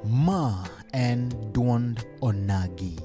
Ma en duond Onagi.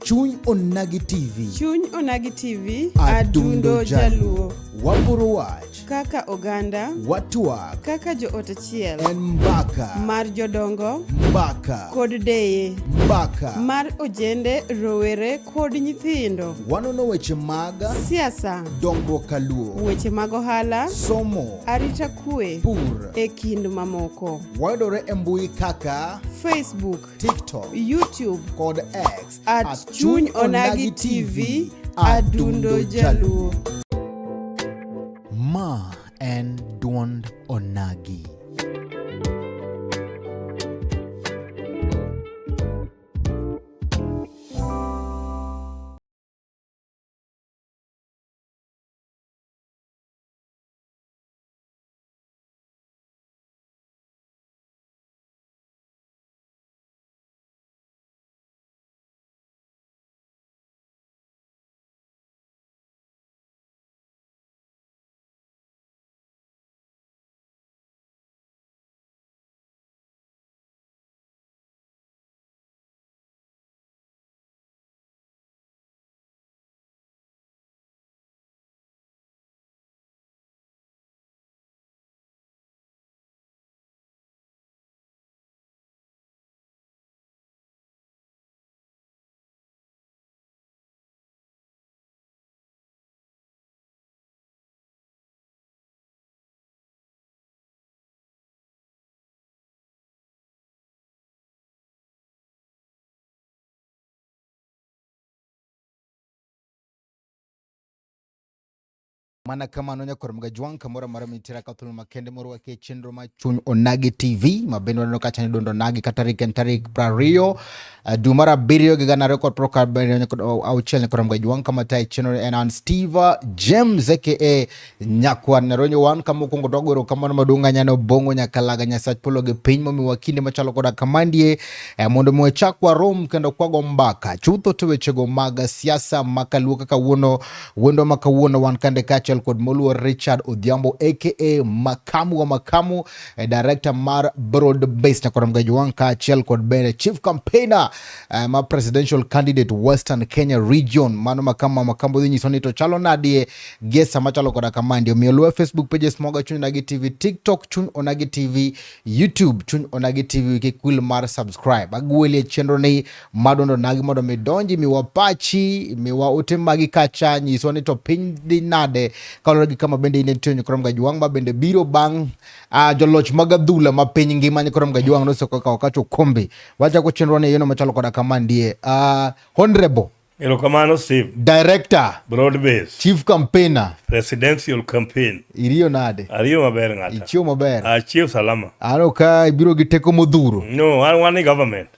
Chuny Onagi TV. Chuny Onagi TV, Adundo Adundo Jaluo. Waporo wach, Kaka oganda, watwak, kaka joot achiel, en mbaka, mar jodongo mbaka, kod deye, mbaka. mar ojende, rowere kod nyithindo, Wanono weche mag siasa, dongruok kaluo, weche mag ohala, somo, arita kwe, pur. e kind mamoko. Wayudore e mbui kaka Facebook, TikTok YouTube, kod X at Chuny Onagi TV, Adundo Jaluo. Ma en duond Onagi. Mana kamano nyakor Mgajwang' kamoro amora mintiere ka thuolo makende morwaki e chenro mar Chuny Onagi TV ma bende waneno kacha ni duond Onagi ka tarik en tarik 20 dwe mar abiriyo gi gana ariyo kod piero abiriyo kod auchiel. Nyakor Mgajwang' kama tayo chenro en an Steve James aka Nyakwar Nyaronyo. Wan kama mokwongo to wago erokamano maduong' ahinya ne Obong'o Nyakalaga Nyasach polo gi piny momiwa kinde machalo koda kamandie mondo mi wachak warom kendo kwago mbaka chutho to wechego mag siasa makaluo kaka wuono wendwa ma kawuono wan kande kaachiel kod moluor Richard Odhiambo aka Makamu wa Makamu, director mar Broad Based Nyakoro Mgajwang' kaachiel kod bende chief campaigner ma presidential candidate Western Kenya region. Mano Makamu wa Makamu dhi nyiso ni to chalo nadie gie sama chalo koda kamandi. Omiyo luwe Facebook pages moga Chuny Onagi TV, TikTok Chuny Onagi TV, YouTube Chuny Onagi TV, kik wil mar subscribe. Agweli e chenro ni maduond Onagi mondo mi donji miwa pachi, miwa ote magi kacha, nyiswa ni to piny dhi nade kaluwore gi kama bende in entie Nyikoro Mgajwang' ma bende biro bang' joloch mag adhula ma piny ngima Nyikoro Mgajwang' noseko kawo kacha okombe. Wachako chenro ni e yono machalo koda kamandie. Honorable Erokamano Steve. Director. Broad base. Chief campaigner. Presidential campaign. Iriyo nade? Ariyo maber ng'ata. Ichiew maber. Achiew salama. Ano ka ibiro gi teko modhuro. No, an wan e government.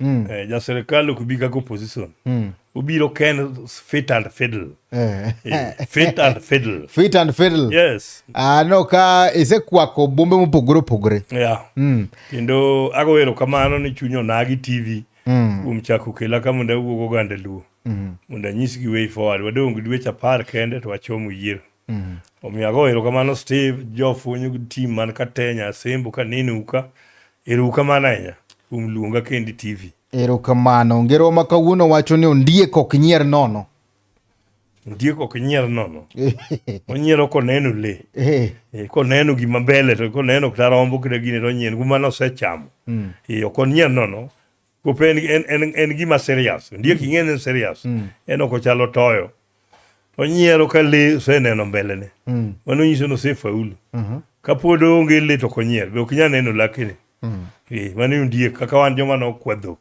Ja sirkal ok bi kaka opposition. Obiro ken fit and fiddle. Fit and fiddle. Fit and fiddle. Yes. Ano ka isekwako bombe mopogore opogore. Yeah. Kendo ago erokamano ni Chuny Onagi TV kuom chako kela ka mondo awuog oganda Luo. Mondo anyisgi way forward. Wadong' gi dweche 10 kende to wachomo yiero. Omiyo ago erokamano Steve, jofwenyo gi team man Katenya, Asembo, Kaneno ka. Erokamano ahinya kuom luonga kendi TV. Erokamano. Ngero ma kawuono wacho ni ondiek ok nyier nono. Ondiek ok nyier nono. Onyiero koneno le. Koneno gima mbele to koneno kata rombo kata gine to onyier gima nosechamo. Ok onyier nono. Kopo en gima serious. Ondiek ing'e ni en serious. En ok ochalo toyo. Onyiero ka le oseneno mbelene. Mano nyiso ni osefaulu. Kapod onge le to ok onyier. Be ok inyal neno lakene. Mano ondiek kaka wan joma nokwa dhok.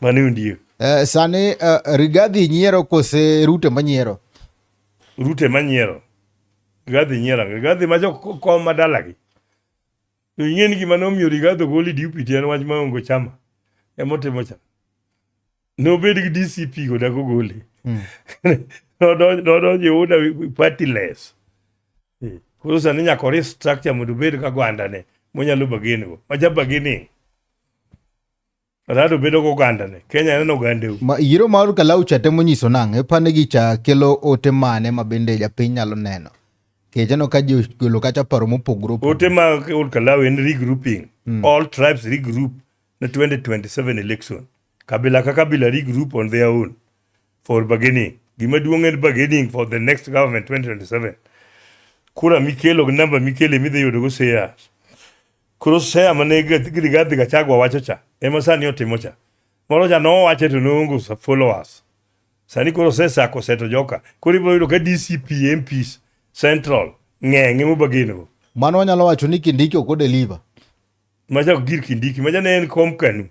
Mano ondiek. Sani Rigathi nyiero kose Ruto manyiero? Ruto manyiero. Rigathi nyiero. Rigathi ma jokom ma dalagi. To ing'e ni gima nomiyo Rigathi ogol e deputy en wach maonge chama. Emotimo cha. Nobed gi DCP go dak ogole. Nodonjo e UDA partyless. Koro sani nyaka restructure mondo obed ka gwandane monyalo bargain go. Maja bargaining. Rado bedo go oganda ne. Kenya en ogandeu. Ma yiero mar Kalau cha temo nyiso nang'o? Ipani gi cha kelo ote mane ma bende japiny nyalo neno? Nikech aneno ka ji ogolo kacha paro mopogore opogore. Ote ma Ol Kalou en regrouping. All tribes regroup na 2027 election. Kabila ka kabila regroup on their own for bargaining. Gima duong' en bargaining for the next government 2027. Kura mikelo gi namba mikelo emidhi yudo go shares. Koro share mane Rigathi Gachagua wacho cha ema sani otimo cha. Moro cha nowache to noonge followers. Sani koro osesako seto joka. Koro ibiro yudo ka DCP MPs Central ng'eny ema bargain go. Mano wanyalo wacho ni Kindiki ok odeliver. Macha ok gir Kindiki, macha ne en kom Kanu.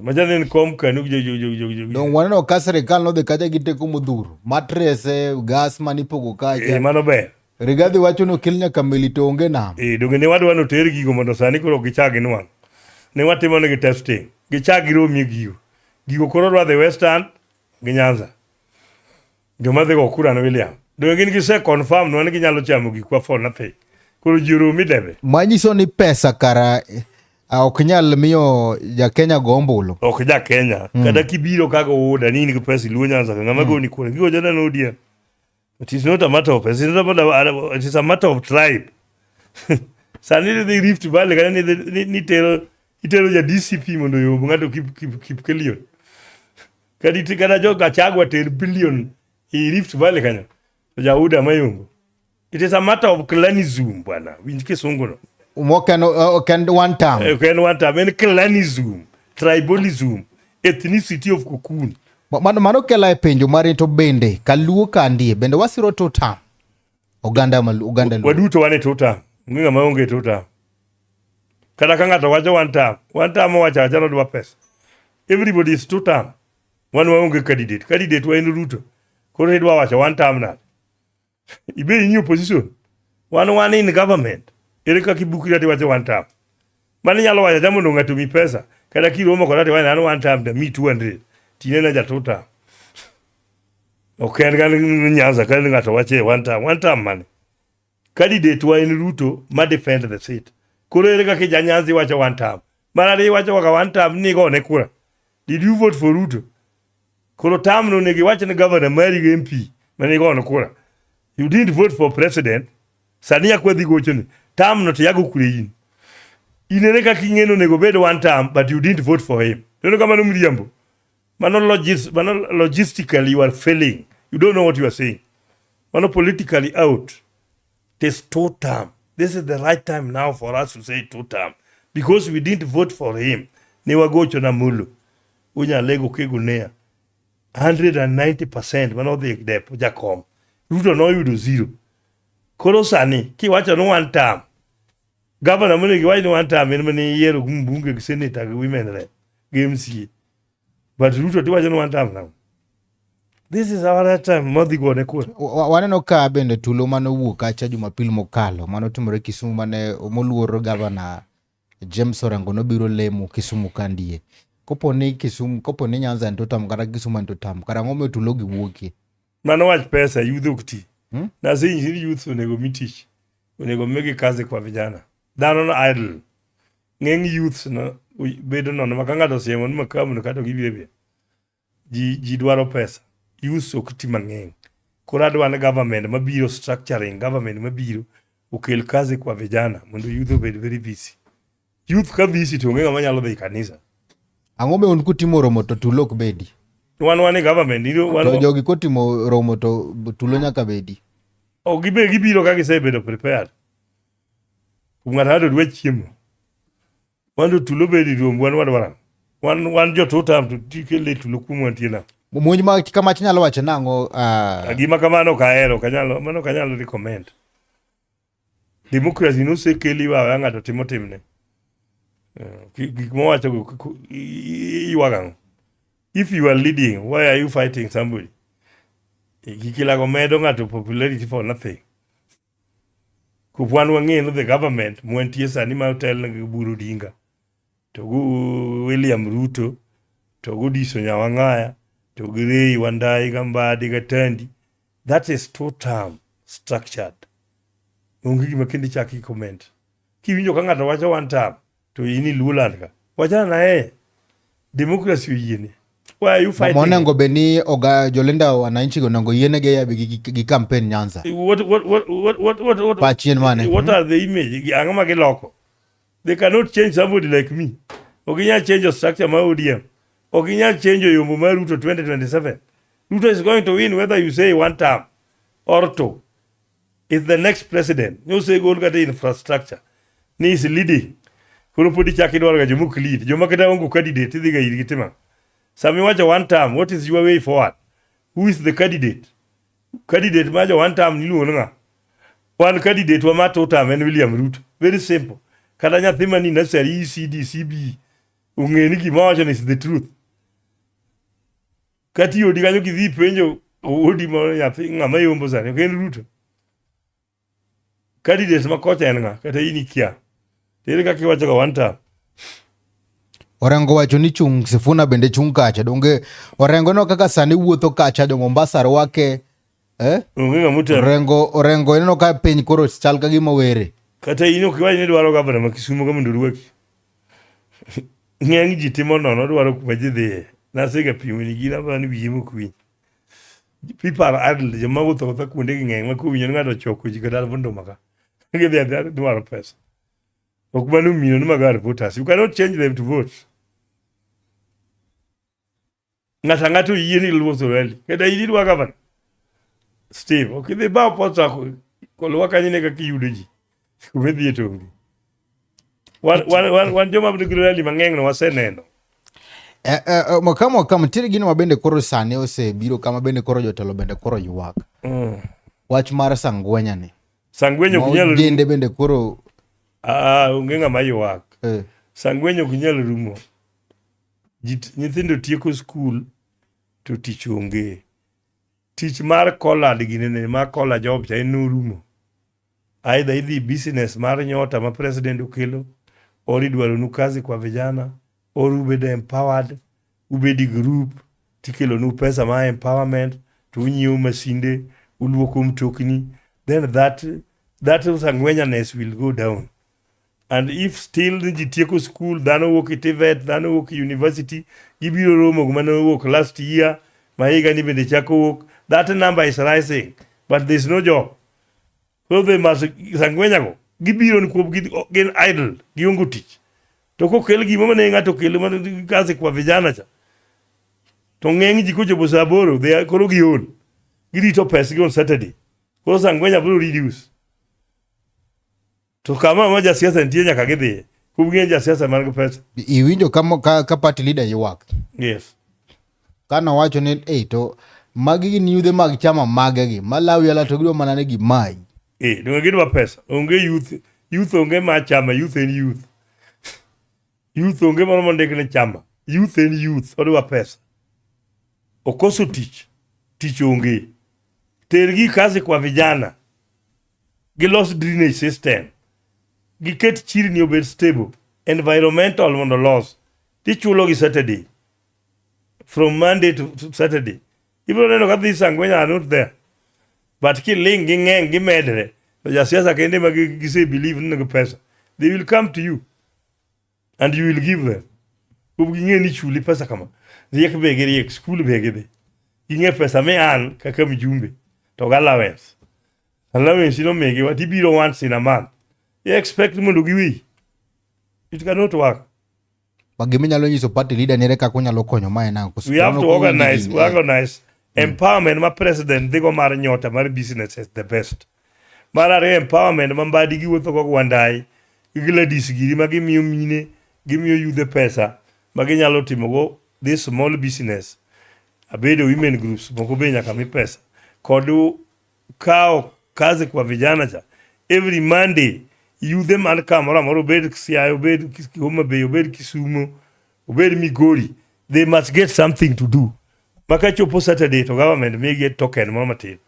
Macha ne en kom Kanu jo jo jo jo jo. Dong waneno ka sirikal nodhi kacha gi teko modhuro. Matrese, gas manipogo kacha. Eh, mano ber. Rigathi wacho ni okel nyaka meli to onge nam. Eh, donge ne wadwa ni oter gigo mondo sani koro gichak ginwang'. Ne watimo negi testing. Gichak giromie gigo. Gigo koro dwa dhi Western gi Nyanza. Joma dhi go kura ne William. Donge gin gise confirm nwa ni ginyalo chamo gikwa for nothing. Koro ji oromi debe. Manyiso ni pesa kara ok nyal miyo ja Kenya go ombulu. Ok ja Kenya. Kata kibiro kaka oda ni in gi pesa iluo Nyanza ka ng'ama goni kura. Gigo jona no ODM. It is not a matter of pesa. It is not a matter, it is a matter of tribe. Sani ni dhi Rift Valley kata ni dhi- ni tero itero ja DCP mondo oyomb ng'ato kip Kelion. Kata kata jo Gachagua ter billion i Rift Valley kanyo. To ja UDA mayombo. It is a matter of clanism bwana. Winj kisungu no. Mok en, ok en one term. Ok en one term, en clanism, tribalism, ethnicity of cocoon. Mano, mano kela e penjo mari to bende kaluo kandie bende wasiro two term oganda ma oganda luo. Waduto wan e two term. Onge ng'ama onge e two term. Kata ka ng'ato wacho one term, one term owacho awacha ni odwa pesa. Everybody is two term. Wan waonge candidate. Candidate wa en Ruto. Koro idwa wacho one term nade? Ibe in opposition. Wan wan in government. Ere kaka ibukri ati wacho one term? Mano inyalo wacho acha mondo ng'ato omi pesa. Kata kiromo koda tiwacho ni an one term to amiyi 200. Tinena ja two term. Ok en ga Nyanza ka ng'ato wacho one term. One term mane? Candidate wa en Ruto ma defend the seat. Koro ere kaka ja Nyanza iwacho one term? Mar ariyo iwacho kaka one term ni igone kura. Did you vote for Ruto? Koro term no onego iwach ne governor mari gi MP mane igone kura. You didn't vote for president. Sani yakwa dhi gochoni. Term no to yago kure in. In ere kaka ing'e ni onego obed one term but you didn't vote for him. Neno kamano miriambo. Mano, mano logistically you are failing. You don't know what you are saying. Mano politically out. It is two term. This is the right time now for us to say two term. Because we didn't vote for him. Ne wagocho na mulu. Unyalego kegunea. 190% mano dhi dep jakom. Ruto noyudo zero. Koro sani kiwacho ni one term. Governor monego iwach ni one term en mane iyiero gi mbunge gi senator gi women rep gi MCA. But Ruto tiwacho ni one term now. This is our right time modhi gone kura. Waneno ka bende tulo mane owuok kacha Jumapil mokalo mane otimore Kisumu mane moluor gavana James Orengo nobiro lemo Kisumu kandie. Kopo ni Kisumu, kopo ni Nyanza en two term kata Kisumu en two term, kara ang'o momiyo tulo gi wuokie? Mano wach pesa youth ok ti. Nasenyisi ni youth onego mi tich. Onego migi kazi kwa vijana. Dhano no idle. Ng'eny youths no bedo nono ma ka ng'ato osiemo ni makamu no kata gibiro biro. Ji dwaro pesa. Youths ok ti mang'eny. Koro adwa ni government mabiro structuring government mabiro okel kazi kwa vijana mondo youth obed very busy. Youth ka busy to onge ng'ama nyalo dhi kanisa. Ang'o be un kutimo romo to tulo ok bedi? Wan e government. Wan, To jogi kotimo romo to tulo nyaka bedi. Ok gibe gibiro ka gisebedo prepared. Kuom ng'ato ng'ato dwa chiemo. Wan to tulo bedi romb wan wadwaro ang'o? Wan jo two term to tikele tulo kuom wantie nang'o? Monj ma kamach nyalo wacho nang'o? Gima kamano ok ahero, ok anyal, mano ok anyal recommend. Democracy nosekeli wa ng'ato timo timne. Gik mowacho go iywago ang'o? If you are leading, why are you fighting somebody? Gikilago medo ng'ato popularity for nothing. Kup wan wang'eyo ni the government mwantie sani ma otelne gi Oburu Odinga to gi William Ruto to gi Odiso Nyawang'aya to gi Ray Wandayi ga Mbadi ga Tandi. That is two term structured. Onge gima kendo ichak i comment. Kiwinjo ka ng'ato wacho one term to in iluo land ka. Wachana na e. Democracy oyiene. Why are you fighting? Monego bed ni oga jolinda wananchi go onego yienegi ya gi campaign Nyanza. What Pachien mane? What are the image? Ang'o ma giloko? They cannot change somebody like me. Ok ginyal change structure mar ODM. Ok ginyal change yombo mar Ruto 2027. Ruto is going to win whether you say one term or two. Is the next president. Nyosegol kata infrastructure. Ni is leading. Koro pod ichako idwaro ga joma ok lead. Joma kata onge candidate idhi ga irgi timo. Sama iwacho one term, what is your way forward? Who is the candidate? Candidate ma jo one term niluongo ni ng'a? Wan candidate wa ma two term en William Ruto. Very simple. Kata nyathi mani nursery, ECD, CBE ong'e ni gima wacho ni is the truth. Kata iodi kanyo kidhi ipenjo odi moro nyathi ng'ama yombo sani ok en Ruto. Candidate ma kocha en ng'a? Kata in ikia. Ere kaka iwacho ga one term? Orengo wacho ni chung Sifuna bende chung kacha. Donge Orengo no kaka sani wuotho kacha jo Mombasa rwake eh? Onge ng'ama otemo. Orengo ineno ka piny koro chal ka gima were. Kata in ok iwach ni idwaro gavana ma Kisumu ka mondo orwaki. Ng'eny ji timo nono dwaro kuma ji dhiye. Nasega pimo ni gin aparo ni wiye mok winj. People are idle, joma wuotho awuotha kuonde gi ng'eny ma kowinjo ni ng'ato ochoko ji kata Alfu ka. Gidhi adhiya dwaro pesa. Ok mano mino ni mago are voters. You cannot change them to vote. Ng'ato ang'ata oyie ni luwo Soreli. Kata in idwa gavana. Steve, ok idhi bawo posta kolwa kanyo ne kaka iyudo ji. Kuma idhiye to onge. Wan joma nigi rally mang'eny no waseneno. Mwaka kama nitiere gino ma bende koro sani osebiro kama bende koro jotelo bende koro ywak. Wach mar Sangwenya ni. Sangwenya ok nyal rumo. Bende koro Ah, onge ng'ama ywak. Sangwenya ok nyal rumo. Nyithindo tieko skul to tich onge. Tich mar collard ginene mar collar job cha en norumo. Either idhi business mar nyota ma president okelo, or idwaronu kazi kwa vijana, or ubedo empowered, ubedi group, tikelonu pesa mar empowerment, to unyiewo masinde, uluoko mtokni, then that sangwenyaness will go down. And if still ni ji tieko school, dhano wuok e TVET, dhano wuok e university, gibiro romo gi mane owuok last year, ma higa ni bende chako wuok, that number is rising, but there is no job. So they must, sangwenya go, gibiro ni kuom gin idle, gionge tich. To kokel gima mane ng'ato okelo mane kazi kwa vijana cha, to ng'eny ji kochopo saa aboro, they are koro giol. Girito pesgi on Saturday. Koro sangwenya biro reduce. To kama ma jasiasa nitie nyaka gidhiye. Kuom ng'eny jasiasa man gi pesa. Iwinjo ka party leader ywak. Yes. Kano wacho ni eh to magi gin yudhe mag chama mage gi malawi ala to gidwa mana ni gimayi. Eh, donge gidwa pesa. Onge youth, youth onge ma chama, youth en youth. Youth onge moro mondik ni chama. Youth en youth, odwa pesa. Okoso tich, tich onge. Tergi kazi kwa vijana. Gilos drainage system. Giket chirni obed stable. Environmental mondo los. Tichulo gi Saturday. From Monday to Saturday. Ibiro neno ka dhi Sangwenya are not there. But kiling ging'eny gimedre. To jasiasa kende ma gise believe ni nigi pesa. They will come to you. And you will give them. Kuom ging'e ni chuli pesa kama. Riek be giriek, skul be gidhi. Ging'e pesa mi an kaka mjumbe. To gi allowance. Allowance inomigi wat ibiro once in a month. You expect mondo giwiyi. It cannot work. Ba gima inyalo nyiso party leader ni ere kaka onyalo konyo mae nang'o? We have to organize, we organize empowerment ma president dhigo mar nyota mar business is the best. Mar ariyo empowerment ma Mbadi giwuotho go Wandai gi Gladys giri ma gimiyo mine, gimiyo yudhe pesa ma ginyalo timogo this small business. Abedo women groups moko be nyaka mi pesa. Kod kawo kazi kwa vijana cha every Monday yudhe man kamoro amora obed Siaya, obed Homa Bay, obed Kisumu, obed Migori, they must get something to do. Maka chopo Saturday to government may get token moro matin.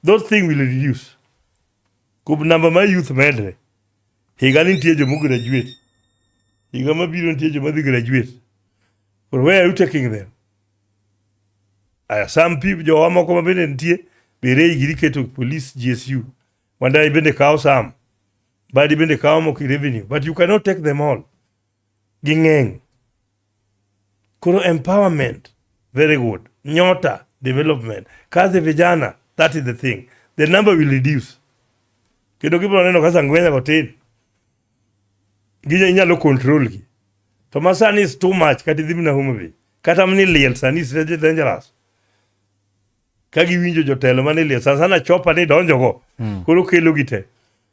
Those things will reduce. Kuom namba mar youth medre. Higa ni nitie joma graduate. Higa mabiro nitie joma dhi graduate. But where are you taking them? Aya, some people, jowa moko ma bende nitie, be rei giri keto police GSU. Wandai bende kawo some. Badi bende kawo moko revenue. But you cannot take them all. Ging'eny. Koro empowerment, very good. Nyota, development. Kazi vijana, that is the thing. The number will reduce. Kendo gibiro neno ka sangwenya go tin. Ginya inyalo control gi. To ma sani is too much kata idhi mana Homa Bay. Kata mani liel sani is dangerous. Ka giwinjo jotelo mane liel sana sana chopa ni donjogo. Koro kelo gi te.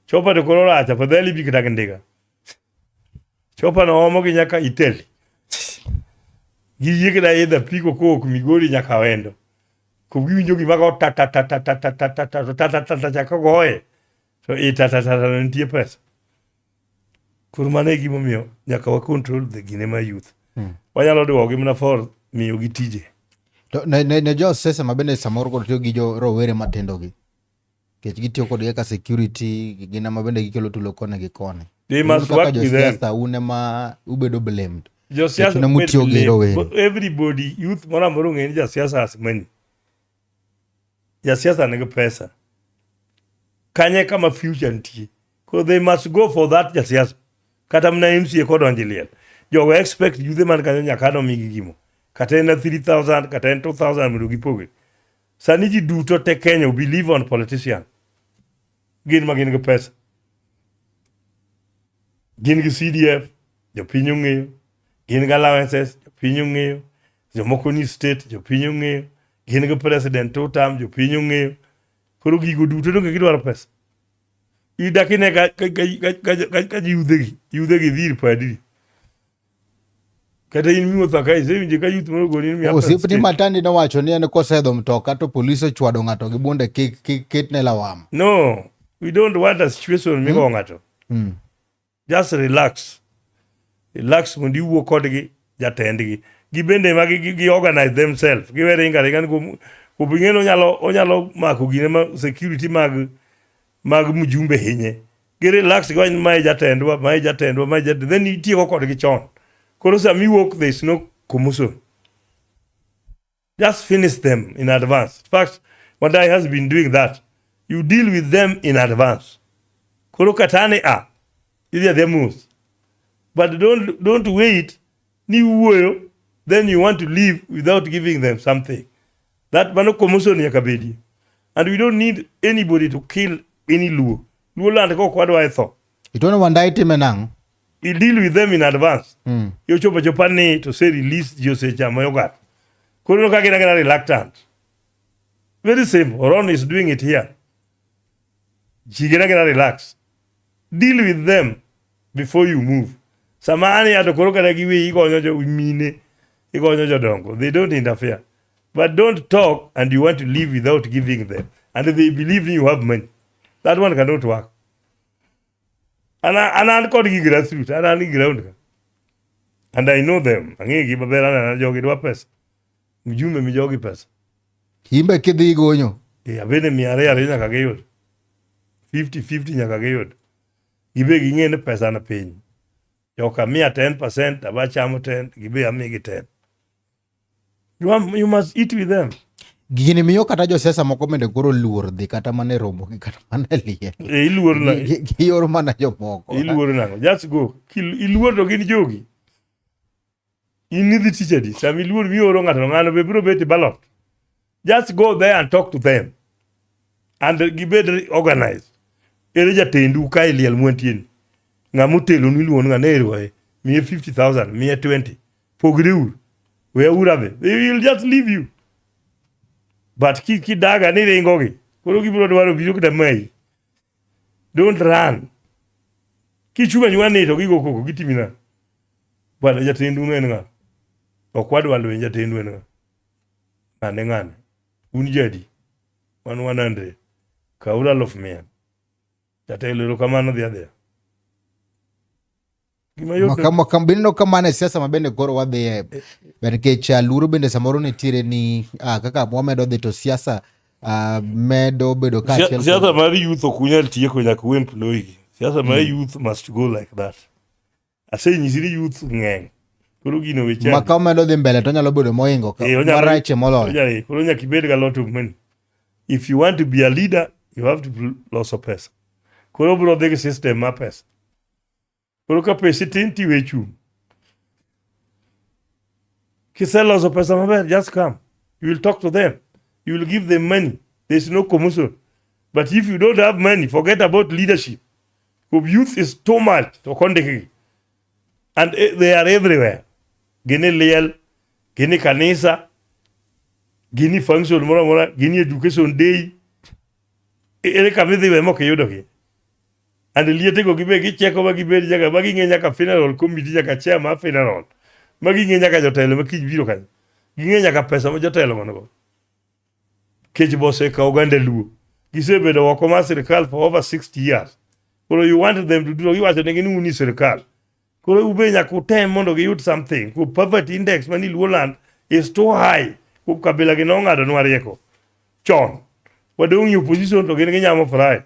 Chopa to koro rach afadhali bi kata gi ndiga. Chopa no omo gi nyaka Italy. Giyie kata idho apiko kowuok Migori nyaka Awendo. Ko giwinjo gima go ta ta ta ta ta ta ta ta ta ta ta ta ta chako goye. To i ta ta ta ta nitie pesa. Koro mano e gimomiyo nyaka wa control the gine ma youth. Wanyalo duogi mana for miyogi tije. To ne jo siasa ma bende samoro koro tiyo gi jo rowere matindo gi. Nikech gitiyo kodgi kaka security, gin ema bende gikelo tulo koni gi koni. They must Kaka work with them. josiasa un ema ubedo blamed. Josiasa Nikech un ema utiyo gi rowere. Everybody, youth moro amora ong'e ni jasiasa has money. Jasiasa nigi pesa. Kanye kama future nitie. So they must go for that jasiasa. Kata mana MCA kodonjo e liel. Jogo expect yudhe man kanyo nyaka nomigi gimo. Kata en 3000, kata en 2000 mondo gipogre. Sani ji duto te Kenya believe on politician. Gin ma gin gi pesa. Gin gi CDF, jopiny ong'eyo. Gin gi allowances, jopiny ong'eyo. Jomoko ni state, jopiny ong'eyo. Gin gi president two term, jopiny ong'eyo. Koro gigo duto donge gidwaro pesa. Idak ine ka yudhegi dhi ir padri. Kata in miwuotho ka isewinjo ka youth moro goni ni miya Osiepni Matandi nowacho ni en kosedho mtoka to polis ochwado ng'ato gi bunde kik ketne lawama. No, we don't want a situation migo ng'ato. Just relax. Relax mondo iwuo kodgi jatendgi. Gibende ma gi organize themselves. Giwe ringo aringa ni kuom ing'e ni onyalo mako gine ma security mag mjumbe hinye. Gi relax giwach ni mae jatendwa, mae jatendwa, mae jatendwa. Then itieko kodgi chon. Koro sama iwuok there is no commotion. Just finish them in advance. In fact, Wadai has been doing that. You deal with them in advance. Koro katane a, idhi adhiya mos. But don't wait ni wuoyo, then you want to leave without giving them something. That mano commotion nyaka bedie. And we don't need anybody to kill any Luo. Luo land ka ok wadwa e tho. Ituono Wandai time nang'o? You deal with them in advance. Yochopo chopa ni to say release ji osechamo yogurt. Koro ka gin agina reluctant. Very simple. Oron is doing it here. Ji gin agina relax. Deal with them before you move. Sama an ya to koro kata giweyi igonyo jo mine, igonyo jodongo. They don't interfere. But don't talk and you want to leave without giving them. And they believe you have money. That one cannot work. An kodgi grassroots, an gi ground ka. And I know them. Ang'e gi maber an jogi dwa pesa. Mjumbe mi jogi pesa. Imbe kidhi gonyo. E, abende 200 200 nyaka giyud. 50 50 nyaka giyud. Gibe ging'e ni pesa na piny. Joka miya 10%, aba chamo 10, gibe amigi 10. You must eat with them. Gini miyo kata josiasa moko bende koro luor dhi kata mana e romo gi kata mana e liel. E, iluor na. Gioro mana jomoko. Iluor nang'o? Just go. Iluor to gin jogi. In idhi tich adi? Sama iluor mioro ng'ato ng'ano be biro bet e ballot. Just go there and talk to them. And gibed organized. Ere jatendu ka e liel mwantie ni. Ng'ama otelonu iluongo ni ng'ane ero e. Miye 50,000, miye 20. Pogreuru. Weuru adhi. They will just leave you. But kidaga ni ringogi. Koro gibiro dwaro biro kata mayi. Don't run. Kichungo achunga ni to gigo koko gitimi nang'o? Bwana jatendu en ng'a? Ok wadwa lweny jatendu en ng'a? Ng'ane ng'ane? Un jadi? Wan 100. Kawuru 1,000. Jatelo erokamano dhi adhiya. Gima yot. Bineno ka mana e siasa ma bende koro wadhiye nikech luoro bende samoro nitiere ni kaka wamedo dhi to siasa medo bedo kaachiel Siasa mar youth ok unyal tieko nyaka u employ gi. Siasa mar youth must go like that. Asenyisi ni youth ng'eny. Koro gino we ma ka omedo dhi mbele to onyalo bedo mohingo marache moloyo. Koro nyaka ibed ga lot of money. If you want to be a leader, you have to loso pesa. Koro bro dhi gi system mar pesa. Koro ka pesi tin tiwe chung'. Kiseloso pesa maber, just come. You will talk to them. You will give them money. There's no commotion. But if you don't have money, forget about leadership. Because youth is too much to kondikgi. And they are everywhere. Gin e liel, gin e kanisa, gin e function moro amora, gin e education day. Ere kama idhi we mok iyudogi? And lietego gibe gicheko ma gibed nyaka ma ging'e nyaka funeral committee nyaka chair mar funeral. Ma ging'e nyaka jotelo ma kiny biro kanyo. Ging'e nyaka pesa ma jotelo go nigo. Kech be osekawo oganda Luo. Gisebedo oko mar sirkal for over 60 years. Koro you want them to do, iwacho negi ni un e sirkal. Koro ube nyaka utem mondo giyud something. Ko poverty index mani Luoland is too high. Ko kabila gi nong'ado nwa rieko. Chon. Wadong' e opposition to gin ginyamo fry.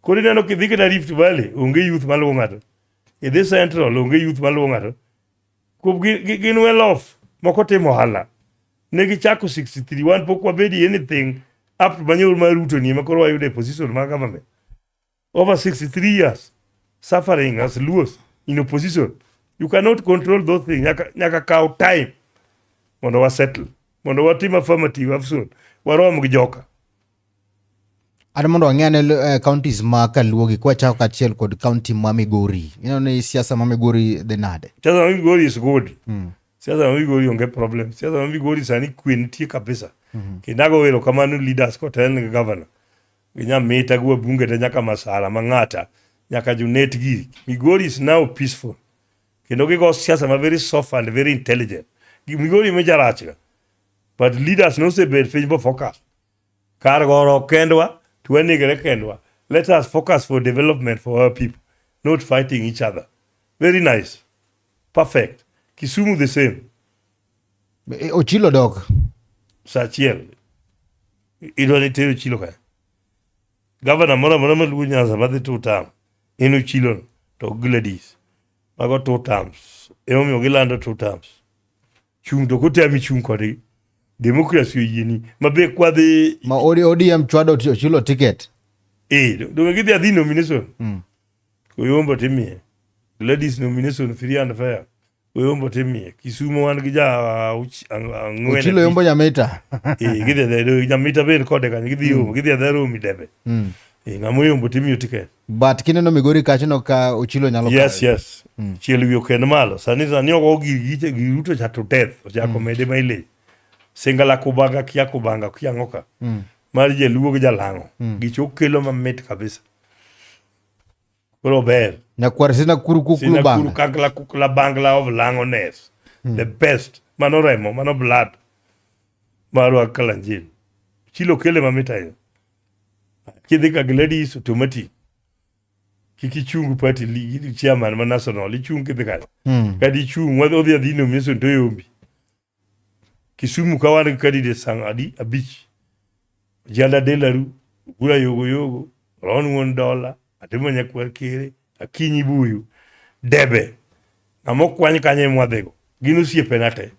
Koro ineno kidhi kata Rift Valley, onge youth maluwo ng'ato. Idhi Central, onge youth maluwo ng'ato. Kuom gin well off, moko timo ohala. Ne gichako 63, wan pok wabedi anything up to manyor mar Ruto ni ema koro wayudo e position mar government. Over 63 years suffering as Luos in opposition. You cannot control those things. Nyaka kaw time mondo wa settle. Mondo watim affirmative action. Warom gi joka. An mondo wang'e ane counties ma kaluogi kwachako kachiel kod county ma Migori. Ineno ni siasa ma Migori dhi nade? Siasa ma Migori is good. Siasa ma Migori onge problem. Siasa ma Migori sani kwe nitie kabisa. Kendo ago erokamano leaders kotel gi governor. Gi Nyamita gi wabunge te nyaka Masara Mang'ata nyaka Junet giri. Migori is now peaceful. Kendo gigo siasa ma very soft and very intelligent. Migori ma jarach ga. But leaders nosebet piny bo focus. Kar goro kendwa to wanegre kendwa. Let us focus for development for our people, not fighting each other. Very nice. Perfect. Kisumu the same. Ochilo dok. Sa achiel. Idwa ni ter Ochilo kae. Gavana moro amora maluwo Nyanza madhi two term. En Ochilo no to Gladys. Mago two terms. Emomiyo gilando two terms. Chung' to kotami chung' kodgi. Democracy oyieni. Ma be kwadhi Ma ODM chwado Ochilo ticket. Donge gidhi adhi nomination. Koyombo timiye. Gladys nomination free and fair. Koyombo timiye. Kisumu wan gi ja ang'wen. Ochilo yombo Nyamita. Gidhi adhi Nyamita bende kode kanyo gidhi yombo gidhi adhi romi debe. Ng'ama oyombo timiyo ticket. But kineno Migori kacho no ka Ochilo nyalo Yes, kayo. yes. Chiel wi ok en malo. Sani ogo gir gi Ruto cha to death ochako mede mileage. Singala kubanga kia kubanga kia ang'o ka. Mar jaluo gi jalang'o. Gicho kelo mamit kabisa. Koro ber. Nyakwar sina kuru kuklu Sina banga. kuru kakla kukla bangla of lang'o-ness. The best. Mano remo, mano blood. Marwa Kalanjin. Chilo kele mamit ahinya. Kidhi ka Gladys automatic. Kik ichung party chairman ma national, ichung kidhi kanyo. Kata ichung, wadhi odhi adhi nomination to yombi. Kisumu ka wan gi candidates sang adi abich. Jala Delaru, Gura Yogo Yogo, Ron Wuon Dola, Atimo Nyakwar Kere, Akinyi Buyu, Debe. Ng'ama okwany kanyo ema wadhigo. Gin osiepena te.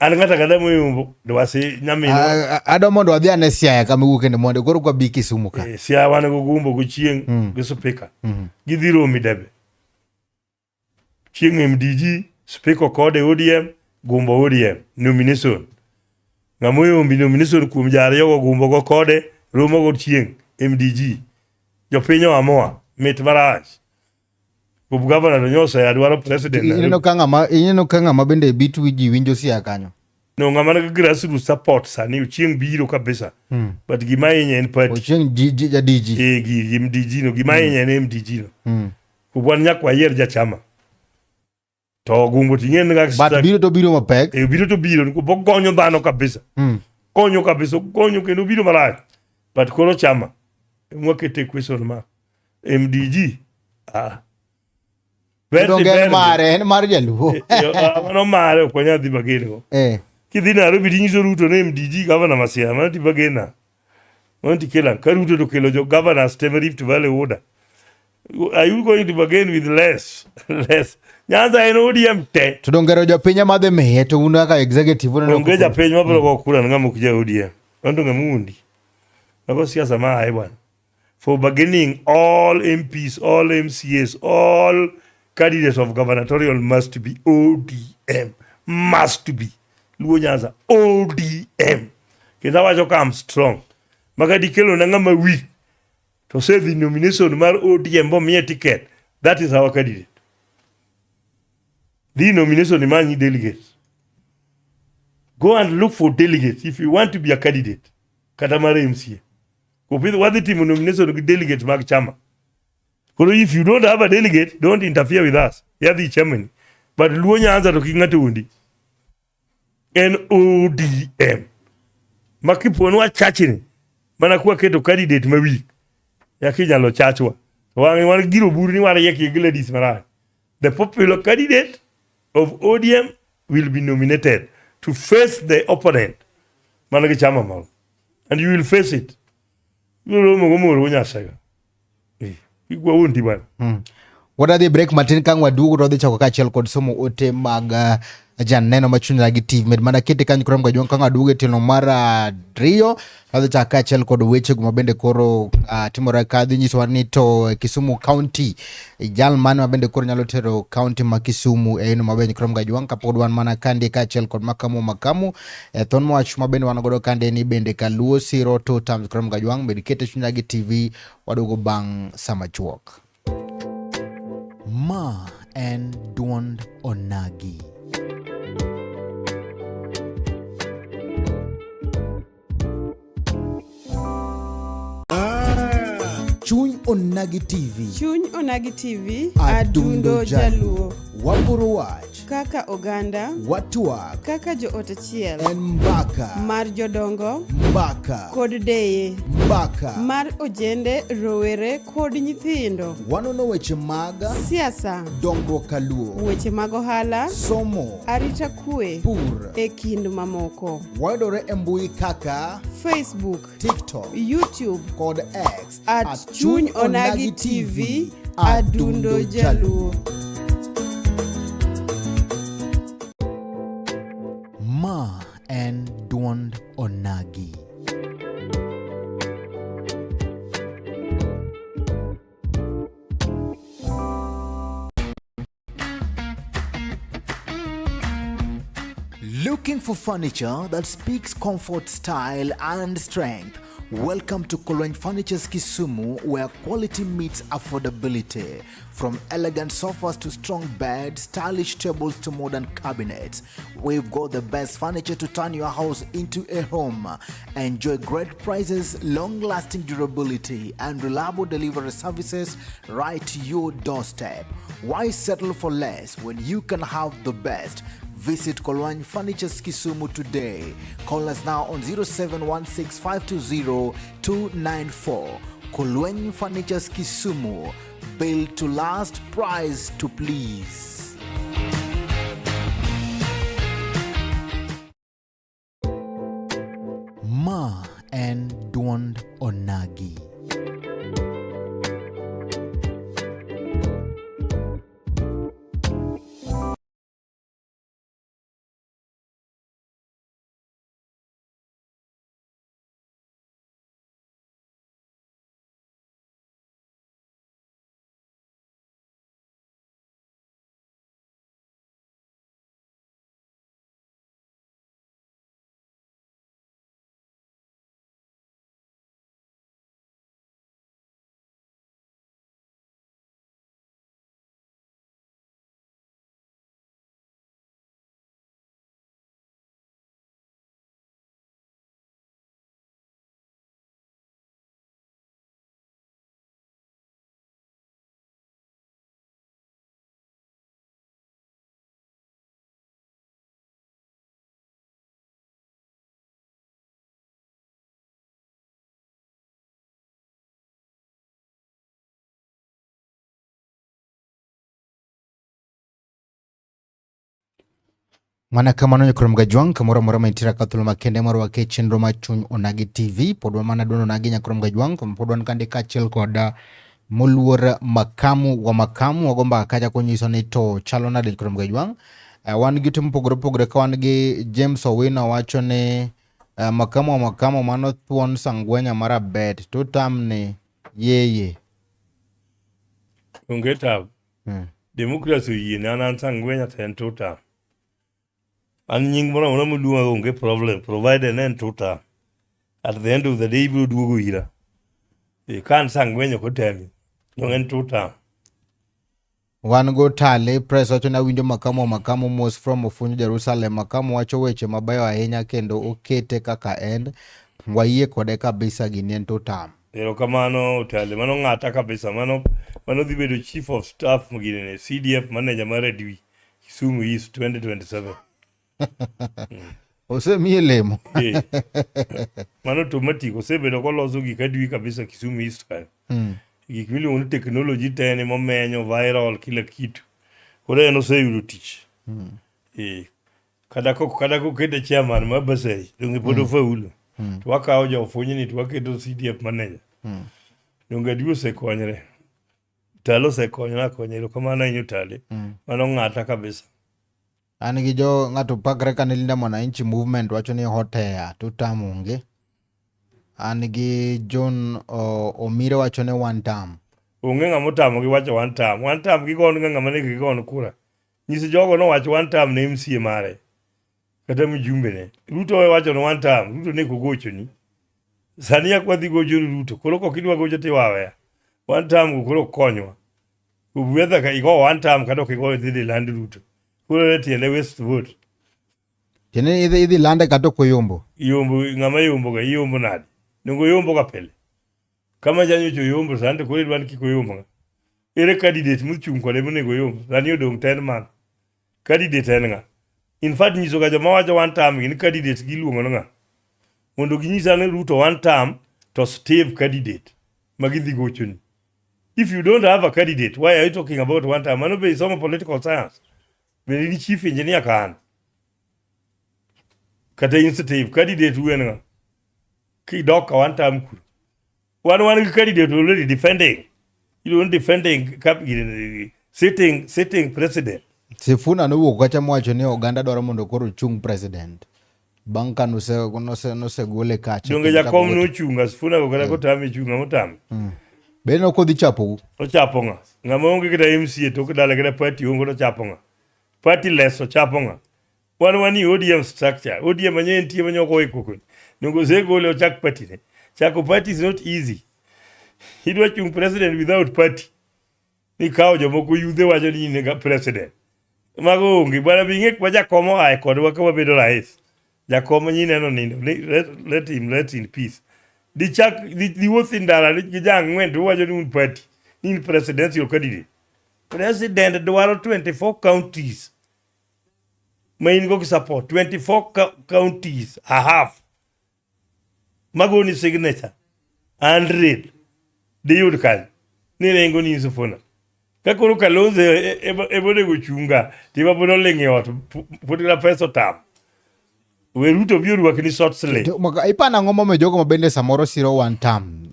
An ng'ato ang'ata moyombo, dwasi nyaminwa. Adwa mondo wadhi ane Siaya kama iwuoke ni mondo koro kwabi Kisumu ka. Siaya wan go Gumbo go Chieng' gi Spika. Gidhi romi Debe. Chieng' MDG, Spika kode ODM, Gumbo ODM, nomination. Ng'ama oyombi nomination kuom jariyo go Gumbo go kode, romo go Chieng' MDG. Jopiny oamua, mit marach. Kuom gavana to nyosa dwaro president. Ineno ka ng'ama bende bit wi ji winjo Siaya kanyo. No ng'ama nigi grassroots support sani Ochieng' biro kabisa. But gima hinye en party. Ochieng' ji ja DG. Gi MDG no, gima hinye en MDG no. Wan nyaka wayier jachama. To Gumbo ting'e ni kaka But biro to biro mapek. Biro to biro, ogonyo dhano kabisa. Konyo kabisa, ogonyo kendo biro marach. But koro chama, mwakete question mark. MDG, ah. Ber Donge ber en mare, en mar jaluo. Mano mare ok wanyal dhi bargain go. Kidhi Nairobi tinyiso Ruto ni MDG governor ma Siaya, mano ti bargain na. Mano tikela. Ka Ruto to kelo jo governors te ma Rift Valley order. Are you going to bargain with less? Less. Nyanza en ODM te. To donge jopiny ema dhi miye to un kaka executive uneno Onge japiny mabiro go kura ne ng'ama ok ja ODM. Mano to ng'ama wuondi. Mago siasa ma aye bwana. For bargaining all MPs, all MCAs, all candidates of gubernatorial must be ODM. Must be. Luo Nyanza ODM. Kendo awacho ka am strong. Maka dikelo na ng'ama weak to osedhi nomination mar ODM bomiye ticket. That is our candidate. Dhi nomination imanyi delegates. Go and look for delegates if you want to be a candidate. Kata mar MCA. Kopidh wadhi timo nomination gi delegates mag chama. Koro if you don't have a delegate, don't interfere with us. Yadhi Germany. But Luo Nyanza to kik ng'ato wuondi. En ODM. Ma kipo ni wachachni mana kwa keto candidate ma weak. Yaki inyalo chachwa. To wang'e wan giro buru ni wariek gi ladies marach. The popular candidate of ODM will be nominated to face the opponent. Mana gi chama moro. And you will face it. Ibiro romo go moro Nyasega. Kik wawuondi bwana. Wadhi break matin ka ang' waduogo to wadhi chako kaachiel kod somo ote mag janeno ma chuny gi TV med mana kete kanyo koro mgajwang' ka ang' waduogo e tielo mar ariyo wadhi chako kaachiel kod weche go mabende koro timore ka dhi nyisowa ni to Kisumu County jal mane mabende koro nyalo tero county ma Kisumu e eno maber koro mgajwang' kapod wan mana kande kaachiel kod makamu makamu e thon wach mabende wan godo kande ni bende kaluo siro two terms koro mgajwang' med kete chuny gi TV waduogo bang' sama chuok. Ma en duond Onagi. Chuny Onagi TV. Chuny Onagi TV, Adundo Adundo Jaluo. Waporo wach, Kaka oganda, watwak, kaka joot achiel, en mbaka, mar jodongo mbaka, kod deye, mbaka. mar ojende, rowere kod nyithindo, Wanono weche mag siasa, dongruok kaluo, weche mag ohala, somo, arita kwe, pur. e kind mamoko. Wayudore e mbui kaka Facebook, TikTok YouTube, kod X at Chuny Onagi TV, Adundo Jaluo. Ma en duond Onagi. Looking for furniture that speaks comfort, style, and strength? Welcome to Kolweny Furnitures Kisumu, where quality meets affordability. From elegant sofas to strong beds, stylish tables to modern cabinets, we've got the best furniture to turn your house into a home. Enjoy great prices, long lasting durability, and reliable delivery services right to your doorstep. Why settle for less when you can have the best? Visit Kolwany Furnitures Kisumu today. Call us now on 0716520294. Kolwany Furnitures Kisumu. Built to last, price to please. Ma en duond Onagi. Mana kamano nyikoro Mgajwang' kamoro amora ma intiere ka thuolo makende mar wake chenro mar Chuny Onagi TV pod wan mana duond Onagi nyakoro Mgajwang' pod wan kande kaachiel kod moluor makamu wa makamu wago mbaka kacha konyiso ni to chalo nade nyikoro Mgajwang'. Wan gi ote mopogore opogore ka wan gi James Owino wacho ni makamu wa makamu mano thuon sangwenya marabet to tamni yeye. Onge tabu. Democracy oyie ne an an sangwenya to en two term. An nying moro amora moluonga onge problem provided ne en tuta. At the end of the day ibiro duogo ira. E, ka an sang'wenyo ok otemi. Dong en tuta. Wan go Tale Press wacho ni awinjo Makamo Makamo mos from Ofunyu Jerusalem. Makamo wacho weche mabeyo ahinya kendo okete kaka en. Wayie kode kabisa gini en tutam. Erokamano Otale, mano ng'ata kabisa. Mano mano dhi bedo chief of staff ginene CDF manager mar Adwi Kisumu East 2027. Osemiye lemo. Eh. Mano automatic osebedo koloso gik Adwi kabisa Kisumu East kanyo. Gik miluongo ni technology te en momenyo viral kila kitu. Koro en oseyudo tich. Eh. Kata kok kata kokete chairman mar bursary donge pod ofaulu. To wakawo jofuny ni to waketo CDF manager. Donge Adwi osekonyre. Tale osekonyre akonya erokamano ahinya Tale. Mano ng'ata kabisa. An gi jo ng'ato pakre ka ni Linda Mwananchi movement wacho ni hot air tutam onge. An gi John Omire wacho ni one term. Onge ng'ama otamo gi wacho one term. One term gigon ga ng'ama nego gigon kura. Nyis jogo nowach one term ne MCA mare. Kata mjumbe ne. Ruto we wacho ni one term. Ruto ne kogochoni. Sani yak wadhi gocho ni Ruto. Koro kok idwa gocho tiwaweya. One term go koro konywa. Whether ka igo one term kata ok igo idhi land Ruto. Koro ne tiende waste vote. Tiende ni idhi lande kata ok oyombo. Yombo ng'ama yombo ga iyombo nade? Donge oyombo ga pile. Kama janyocha oyombo sani to koro idwa ni kik oyomb ng'a? Ere candidate mochung' kode monego oyomb? Sani odong' ten man. Candidate en ng'a? In fact nyiso ga joma wacho one term gi ni candidate giluongo ni ng'a? Mondo ginyisa ni Ruto one term to Steve candidate ma gidhi gochoni. If you don't have a candidate, why are you talking about one term? Mano be isomo political science. Bende in chief engineer ka an. Kata in Steve, candidate u en ng'a? Kidok ka one term kuro. Wan wan gi candidate already defending. You don't defending cap sitting president. Sifuna nowuok kacha mowacho ni oganda dwaro mondo koro ochung president. Bang' ka nosegole kacha. Donge jakom nochung' Sifuna go kata kotame chung' ng'ama otame. Bende ne ok odhi chapou. Ochapo ng'a? Ng'ama onge kata MCA tok dala kata party onge to ochapo ng'a? Party less ochapo ng'a? Wan wan ODM structure. ODM manye nitie manye ok owe koko. Onego osegole ochak party ne. Chako party is not easy. Idwa chung president without party. Nikawo jomoko yudhe wacho ni in e president. Mago onge. Bwana bi ing'e kuma jakom oaye kodwa ka wabedo rais. Jakom nyineno nindo. Let him rest in peace. Dichak diwuoth e ndara gi ja ang'wen to uwacho ni un party. Ni in presidential candidate. President dwaro 24 counties ma in go gi support 24 counties a half magoni signature 100 diyud kanyo ni nengo ni Sifuna ka koro Kalonzo ema onego chunga tima pod oling' e ot pod kata pesa otam we Ruto bi orwakni short sleeve. Ipano ang'o momiyo jogo ma bende samoro siro one term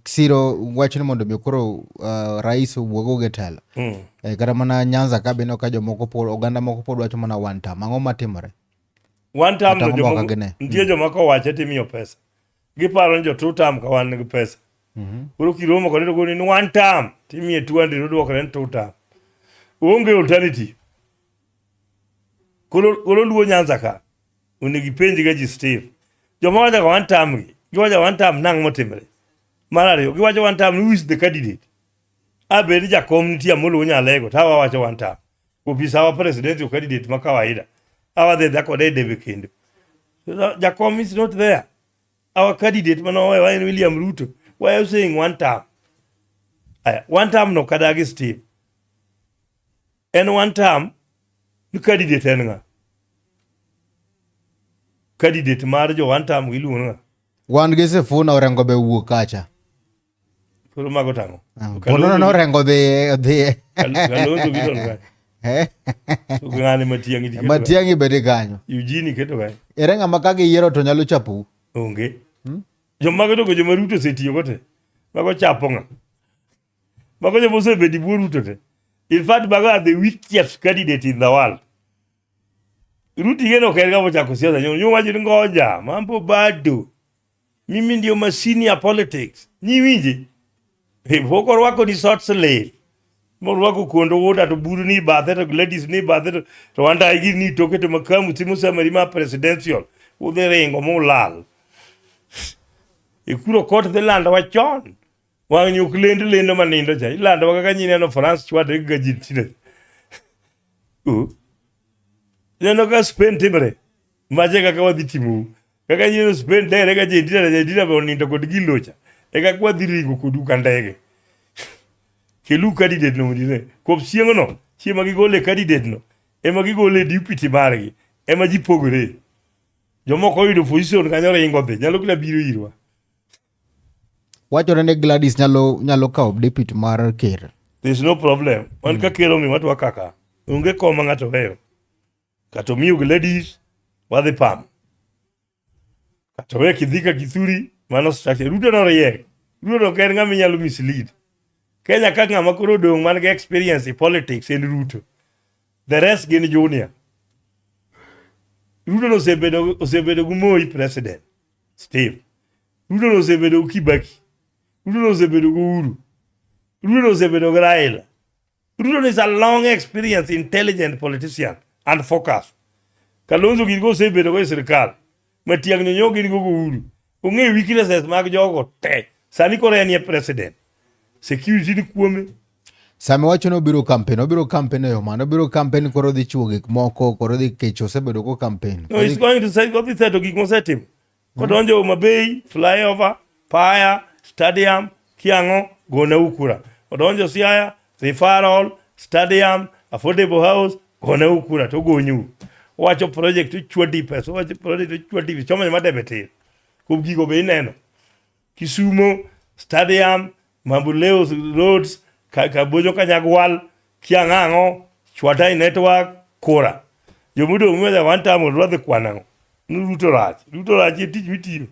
siro wach ni mondo mi koro rais owuog oge telo. Kata mana Nyanza ka bende ka jomoko pod oganda moko pod wacho mana one term. Ang'o matimore? One term to jomoko nitie joma kowache timiyo pesa. Giparo ni jo two term ka wan gi pesa. Koro kiromo kode to goni ni one term timiye 200 odwokre ni two term. Onge alternative. Koro koro luo Nyanza ka onego ipenj ga ji Steve. Joma wacho ga one term gi, giwacho one term nang' motimre. Mar ariyo, giwacho one term who is the candidate? A bed ni jakom nitie Amolo Nyalego to awa wacho one term. Ofisa wa presidential candidate ma kawaida. Awa dhi adhiya kode e debe kendo. Jakom is not there. Our candidate manowewa en William Ruto. Why are you saying one term? Aya, one term no kadagi Steve. En one term ni candidate en ng'a? Candidate mar jo one term iluongo ng'a? Wan gi Sifuna Orengo be wuok kacha. Koro mago tang'o? Ponono no Orengo dhi dhi. Kalonzo gi don kanyo. Eh? To ng'ane Matiang'i ji keto Matiang'i bende kanyo. Eugene keto kanyo. Ere ng'ama ka giyiero to nyalo chapou? Onge. Jomago to go joma Ruto osetiyogo te. Mago chapo ng'a? Mago joma osebedo e bwo Ruto te. In fact, mago are the weakest candidate in the world. Ruto igeno ok en ng'ama ochako siasa. Nyo wacho ni ngoja, mambo bado. Mimi ndio mashini ya politics. Niwinje? Pok orwako ni short sleeve. Morwako kondo wuoda to buru ni bathe to ladies ni bathe to, to wandayi gini ni toke to makamu timo summary ma presidential. Udhi ringo mulal. Ikuro kot dhi landowa chon. Wang'ni ok lend lendo manindo cha. Ilandowa kaka nyineno France chwadre gi Argentina. Ineno ka Spain timre. Mache kaka wadhi timou. Kaka nyineno Spain dere ga Argentina na Argentina be onindo kod gilocha. E kaka wadhi ringo kodu ka ndege. Kelu candidate no mondo ine. Kuom chieng'no, chieng' ma gigole candidate no, ema gigole deputy margi, ema ji pogore. Jomoko oyudo position kanyo ringo dhi, nyalo kata biro irwa. Wachore ni Gladys nyalo nyalo kawo deputy mar ker. There is no problem. Wan ka ker omiwa to wakaka. Onge kom ma ng'ato weyo. Kata omiyo Gladys, wadhi pam. Kata owe Kidhika Kithuri, mano structure. Ruto noriek. Ruto ok en ng'ama inyalo mislead. Kenya ka ng'ama koro odong' man gi experience e politics en Ruto. The rest gin junior. Ruto osebedo osebedo gi Moi president. Steve. Ruto osebedo gi Kibaki. Ruto osebedo gi Uhuru. Ruto osebedo gi Raila. Ruto is a long experience intelligent politician and focus. Kalonzo gin go osebedo go e sirkal. Matiang'i nyonyo gin go go Uhuru. Ong'eyo weaknesses mag jogo te. Sani koro en e president. Security ni kuome. Sama iwacho ni obiro campaign, obiro campaign e yo mane? Obiro campaign koro odhi chiwo gik moko, koro odhi kech osebedo ko campaign. No, he's going to say odhi seto gik mosetimo. Kodonjo Homa Bay, flyover, Paya, stadium, kiang'o, gona kura. Odonjo Siaya, referral, stadium, affordable house, gona kura to gonyu. Owacho project ochwadi pesa, owacho project ochwadi pesa, choma madebe tir. Kuom gigo be ineno. Kisumo, stadium, Mambuleo roads, Kabonyo Kanyagwal, Kiang'ang'o, Chwatai network, kura. Jomodong' miwacho one time odwa dhi kwano ang'o? Ni Ruto rach. Ruto rach e tich mitiyo.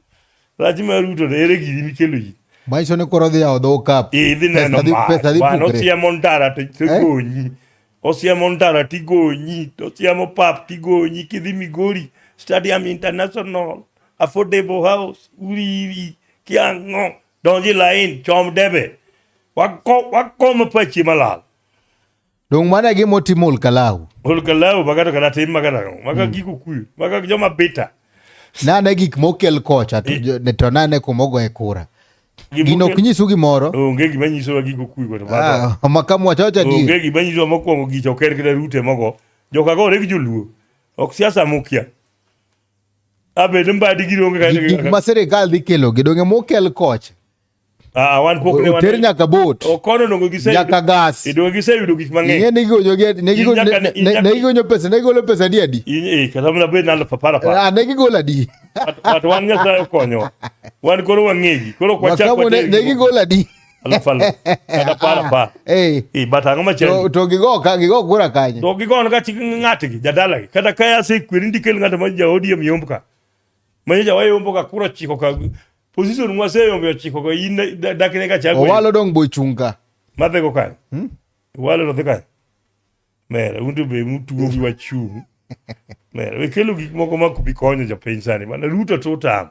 Rach mar Ruto to ere giri mikelo ji. Manyiso ni koro odhi yawo dho okapu. Idhi neno Pesa dhi- mach. pesa dhi Bwana pukre. osiemo ndara to Eh? tigonyi. Osiemo ndara tigonyi. To osiemo pap tigonyi. Kidhi Migori, Stadium International, Affordable House, Uriri, Kiang'o. Donji lain, chom debe. Wako wakom pachi malal. Dong' mano e gima otimo Olkalau. Olkalau maka to kata tim maka to maka giko kuyo. Maka joma bita. Nane gik mokel kocha to, jo- to nane kuma ogoye kura. Gino ok nyisu gimoro. Onge gima nyisowa giko kuyo to baba. Ah, makamu wacho wacho adier. Onge gima nyisowa mokwongo gicha ok en kata Ruto emogo. Joka gore gi joluo. Ok siasa mukia. Abed mbadi giri onge Gik gik ma sirikal dhi kelo gi donge mokel kocha. Ah, wan pok ne wan. Oter nyaka bot. Okono dongo giseyudo. Nyaka gas. Dongo giseyudo gik mang'eny. Ing'e ni gigonyo gi ne gigonyo Nyaka ne- ne ne gigonyo pesa ne gigolo pesa adi adi. Eh, kata mana bed nalo papara pa. Ah, ne gigolo adi. But wan Nyasaye okonyowa. Wan koro wang'egi. Koro ok wachak Makamu ne water ne gigolo adi. Aluf aluf. Kata par apar. Eh. Eh, but ang'o To machandi? to gigo ka gigo kura kanye. To gigono ka chik ng'atgi, jadalagi. Kata ka asekweri ndikel ng'ato ma ja ODM yomb ka. Ma nyocha wayombo ka kura ochiko ka position mwaseyombo ochiko ka in dakne ka chako. Owalo dong bochung ka. Madhe go kanyo. Hmm? Owalo to dhi kanyo. Mera, un to be mutugo gi wachung. Mera, we kelo gik moko ma ok bi konyo jopiny sani. Mana Ruto to otam.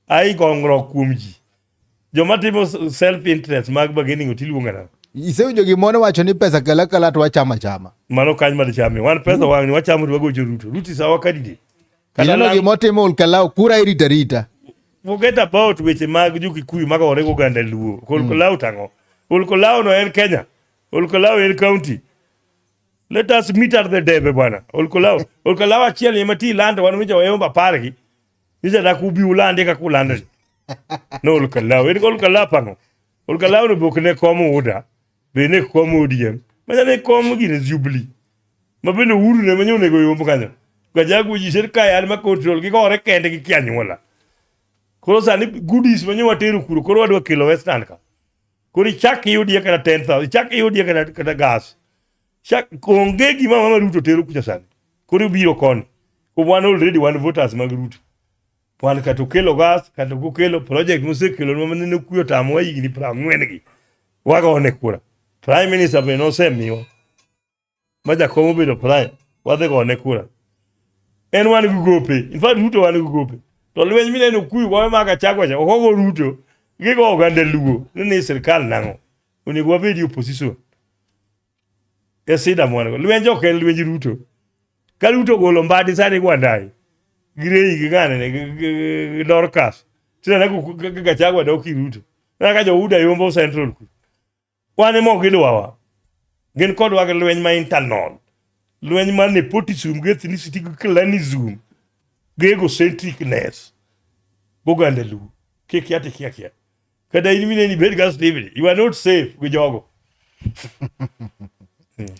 Ai gongruok kuom ji. Joma timo self interest mag bargaining otiluongo nang'o? Isewinjo gimoro wacho ni pesa kala kala to wachamo achama. Mano kany mar chame. Wan pesa wang'ni wachamo to wagocho Ruto. Ruto is our candidate. Kata Ineno lang- gima otimo Olkalau kura irita rita. Forget about weche mag jo Kikuyu magore go oganda Luo. Olkalau tang'o? Olkalau no en Kenya. Olkalau en county. Let us meet at the debe bwana. Olkalau. Olkalau achiel ema ti lando wan winjo wayomba apargi. Nyicha dak ubi ulande kaka ulando ni. No Olkalau. En Olkalau pang'o? Olkalau no be ok ne kom UDA. Be ne kom ODM. Manya ne kom gine Jubilee. Ma bende Uhuru ne manya onego yomb kanyo. Gachagua ji sirkal an ma control gigore kendgi ki anyuola. Koro sani goodies manya watero kuro koro wadwa kelo Western ka. Koro ichak iyudie kata 10,000, ichak iyudie kata, kata gas. Chak onge gima mama Ruto tero kucha sani. Koro ibiro koni. Kuom wan already wan voters mag Ruto. Wan kata okelo gas, kata ok okelo project mosekelo manene kuyo otamowa higni 40 gi. Wagone kura. Prime Minister be nosemiwa. Ma jakom obedo prime, wadhi gone kura. En wan gi gope. In fact Ruto wan gi gope. To lweny mineno kuyu goyo mag Gachagua cha, ok ogo Ruto. Gigo oganda Luo. Ni ni sirkal nang'o? Onego wabedi opposition. E sida mwan go. Lwenj ok en lwenj Ruto. Ka Ruto ogolo mbadi sani gi Wandayi, gi Rei gi ng'ane ne, gi Dorcas. Tineno ka Gachagua dok ir Ruto. Neno ka jo UDA yombo Central ku. Wan ema ok gidwawa. Gin kodwa gi lweny ma internal. Lweny mar nepotism gi ethnicity gi clanism gi egocentricness. Goganda Luo. Kikia to ikia kia. Kata in mineni ibed ga Stephen, you are not safe gi jogo.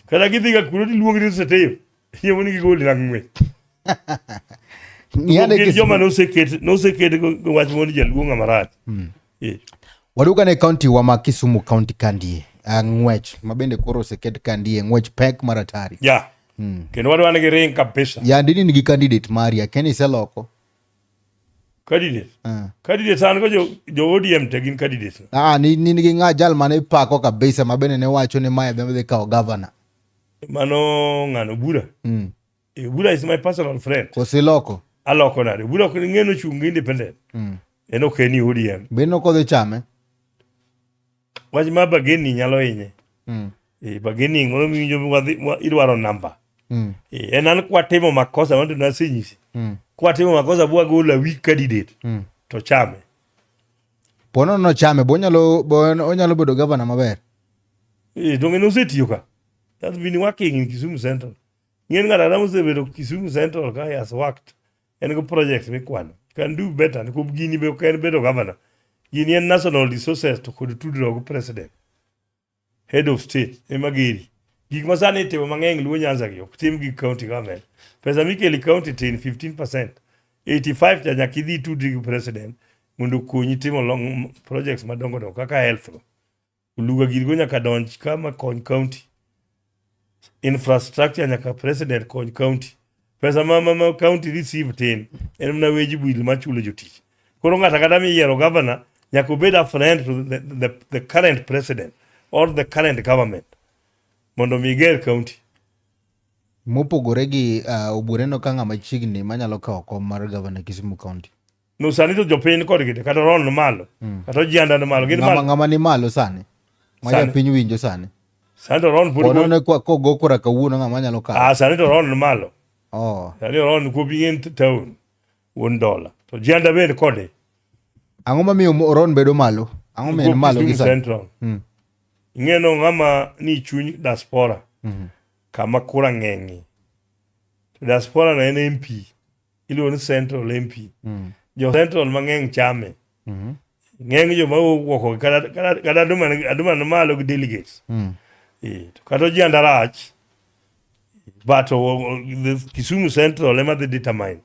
Kata gidhi ga kuro tiluongi ni Steve. Yiemo ni gigoli nang' ng'wech. Ng'iyane Gin Kisumu. joma noseket noseket go wach mondo jaluo ng'ama rach. Eh. Waduogo ane kaunti wa ma Kisumu County kandie. Ah, ng'wech ma bende koro oseket kandie ng'wech pek mar atari. Ya. Kendo wadwa ni giring kabisa. Yandi ni nigi candidate mari akia ni iseloko. Candidate. Ah. Candidate an go jo ODM te gin candidates. Ah, ni ni nigi ng'a jal mane ipako kabisa ma bende ne wacho ni mae bende dhi kawo governor. Mano ng'ano Bura. Bura is my personal friend. Kosiloko. Aloko nade. Bura ok ng'e nochung' gi independent. En ok en ODM. Be nokodhi chame? Wach mar bargaining nyalo hinye. Bargaining moro miwinjo idwaro namba. En an kwatimo makosa manto nasenyisi. Kwatimo makosa bwagolo a weak candidate to chame. Pono nochame, bo onyalo bedo governor maber. Donge nosetiyo ka. That's been working in Kisumu Central. Ng'en ng'ato ang'ata mosebedo Kisumu Central ka he has worked. En go project mikwano. Can do better. Nikop gini be ok en bedo governor. Gini en national resources to kod tudruok gi president. Head of state ema geri. Gik ma sani itimo mang'eny Luo Nyanza gi ok tim gi county government. Pesa mikelo e county tin 15%. 85 cha nyaka idhi itudri gi president mondo okonyi timo long projects madongo dongo kaka health go. Oluga girigo nyaka donj kama kony county. Infrastructure nyaka president kony county. Pesa ma county receive tin en mana wage bill machulo jotich. Koro ng'ato kata miyiero governor nyaka obed a friend to the current president or the current government mondo mi ger county. Mopogore gi Obure no ka ng'ama chiegni manyalo kawo kom mar governor Kisumu County. No sani to jopiny kodgi te, kata Ron ni malo, kata Ojianda ni malo, gin Ng'ama malo. ng'ama ni malo sani. Ma Sani. japiny winjo sani. Sani to Ron pod Pono ne kwa kogo kura kawuono ng'ama nyalo kawo. Ah, sani to Ron ni malo. Oh. Sani Ron kuom ing'en town wuon dola. To Ojianda bende kode. Ang'o mamiyo Ron bedo malo? Ang'o miyo en malo gi Kisumu sani? Central. Ing'eno ng'ama ni chuny diaspora. Kama kura ng'eng'ie. To diaspora no en MP. Iluongo ni Central MP. Jo Central mang'eny chame. Ng'eny joma wuok oko kata Aduma ni malo gi delegates. To kata Ojianda rach, but the Kisumu Central ema dhi determine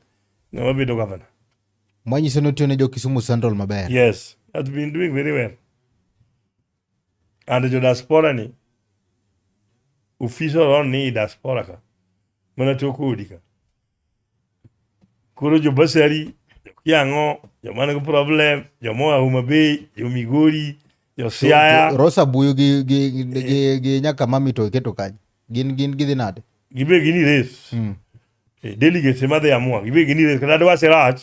ng'ama bedo governor. Manyiso ni otiyo ne jo Kisumu Central maber. Yes, has been doing very well. And jo diaspora ni official on ni diaspora ka mana tok odi ka. Koro jo basari, jo kiang'o, joma nigi problem, joma oa Homa Bay, jo Migori, jo Siaya. Rosa Buyu gi nyaka mami to iketo kanye? Gin gidhi nade? Gibe gini race. Delegates ema dhi amua. Gibe gini race. Kata dwasi rach.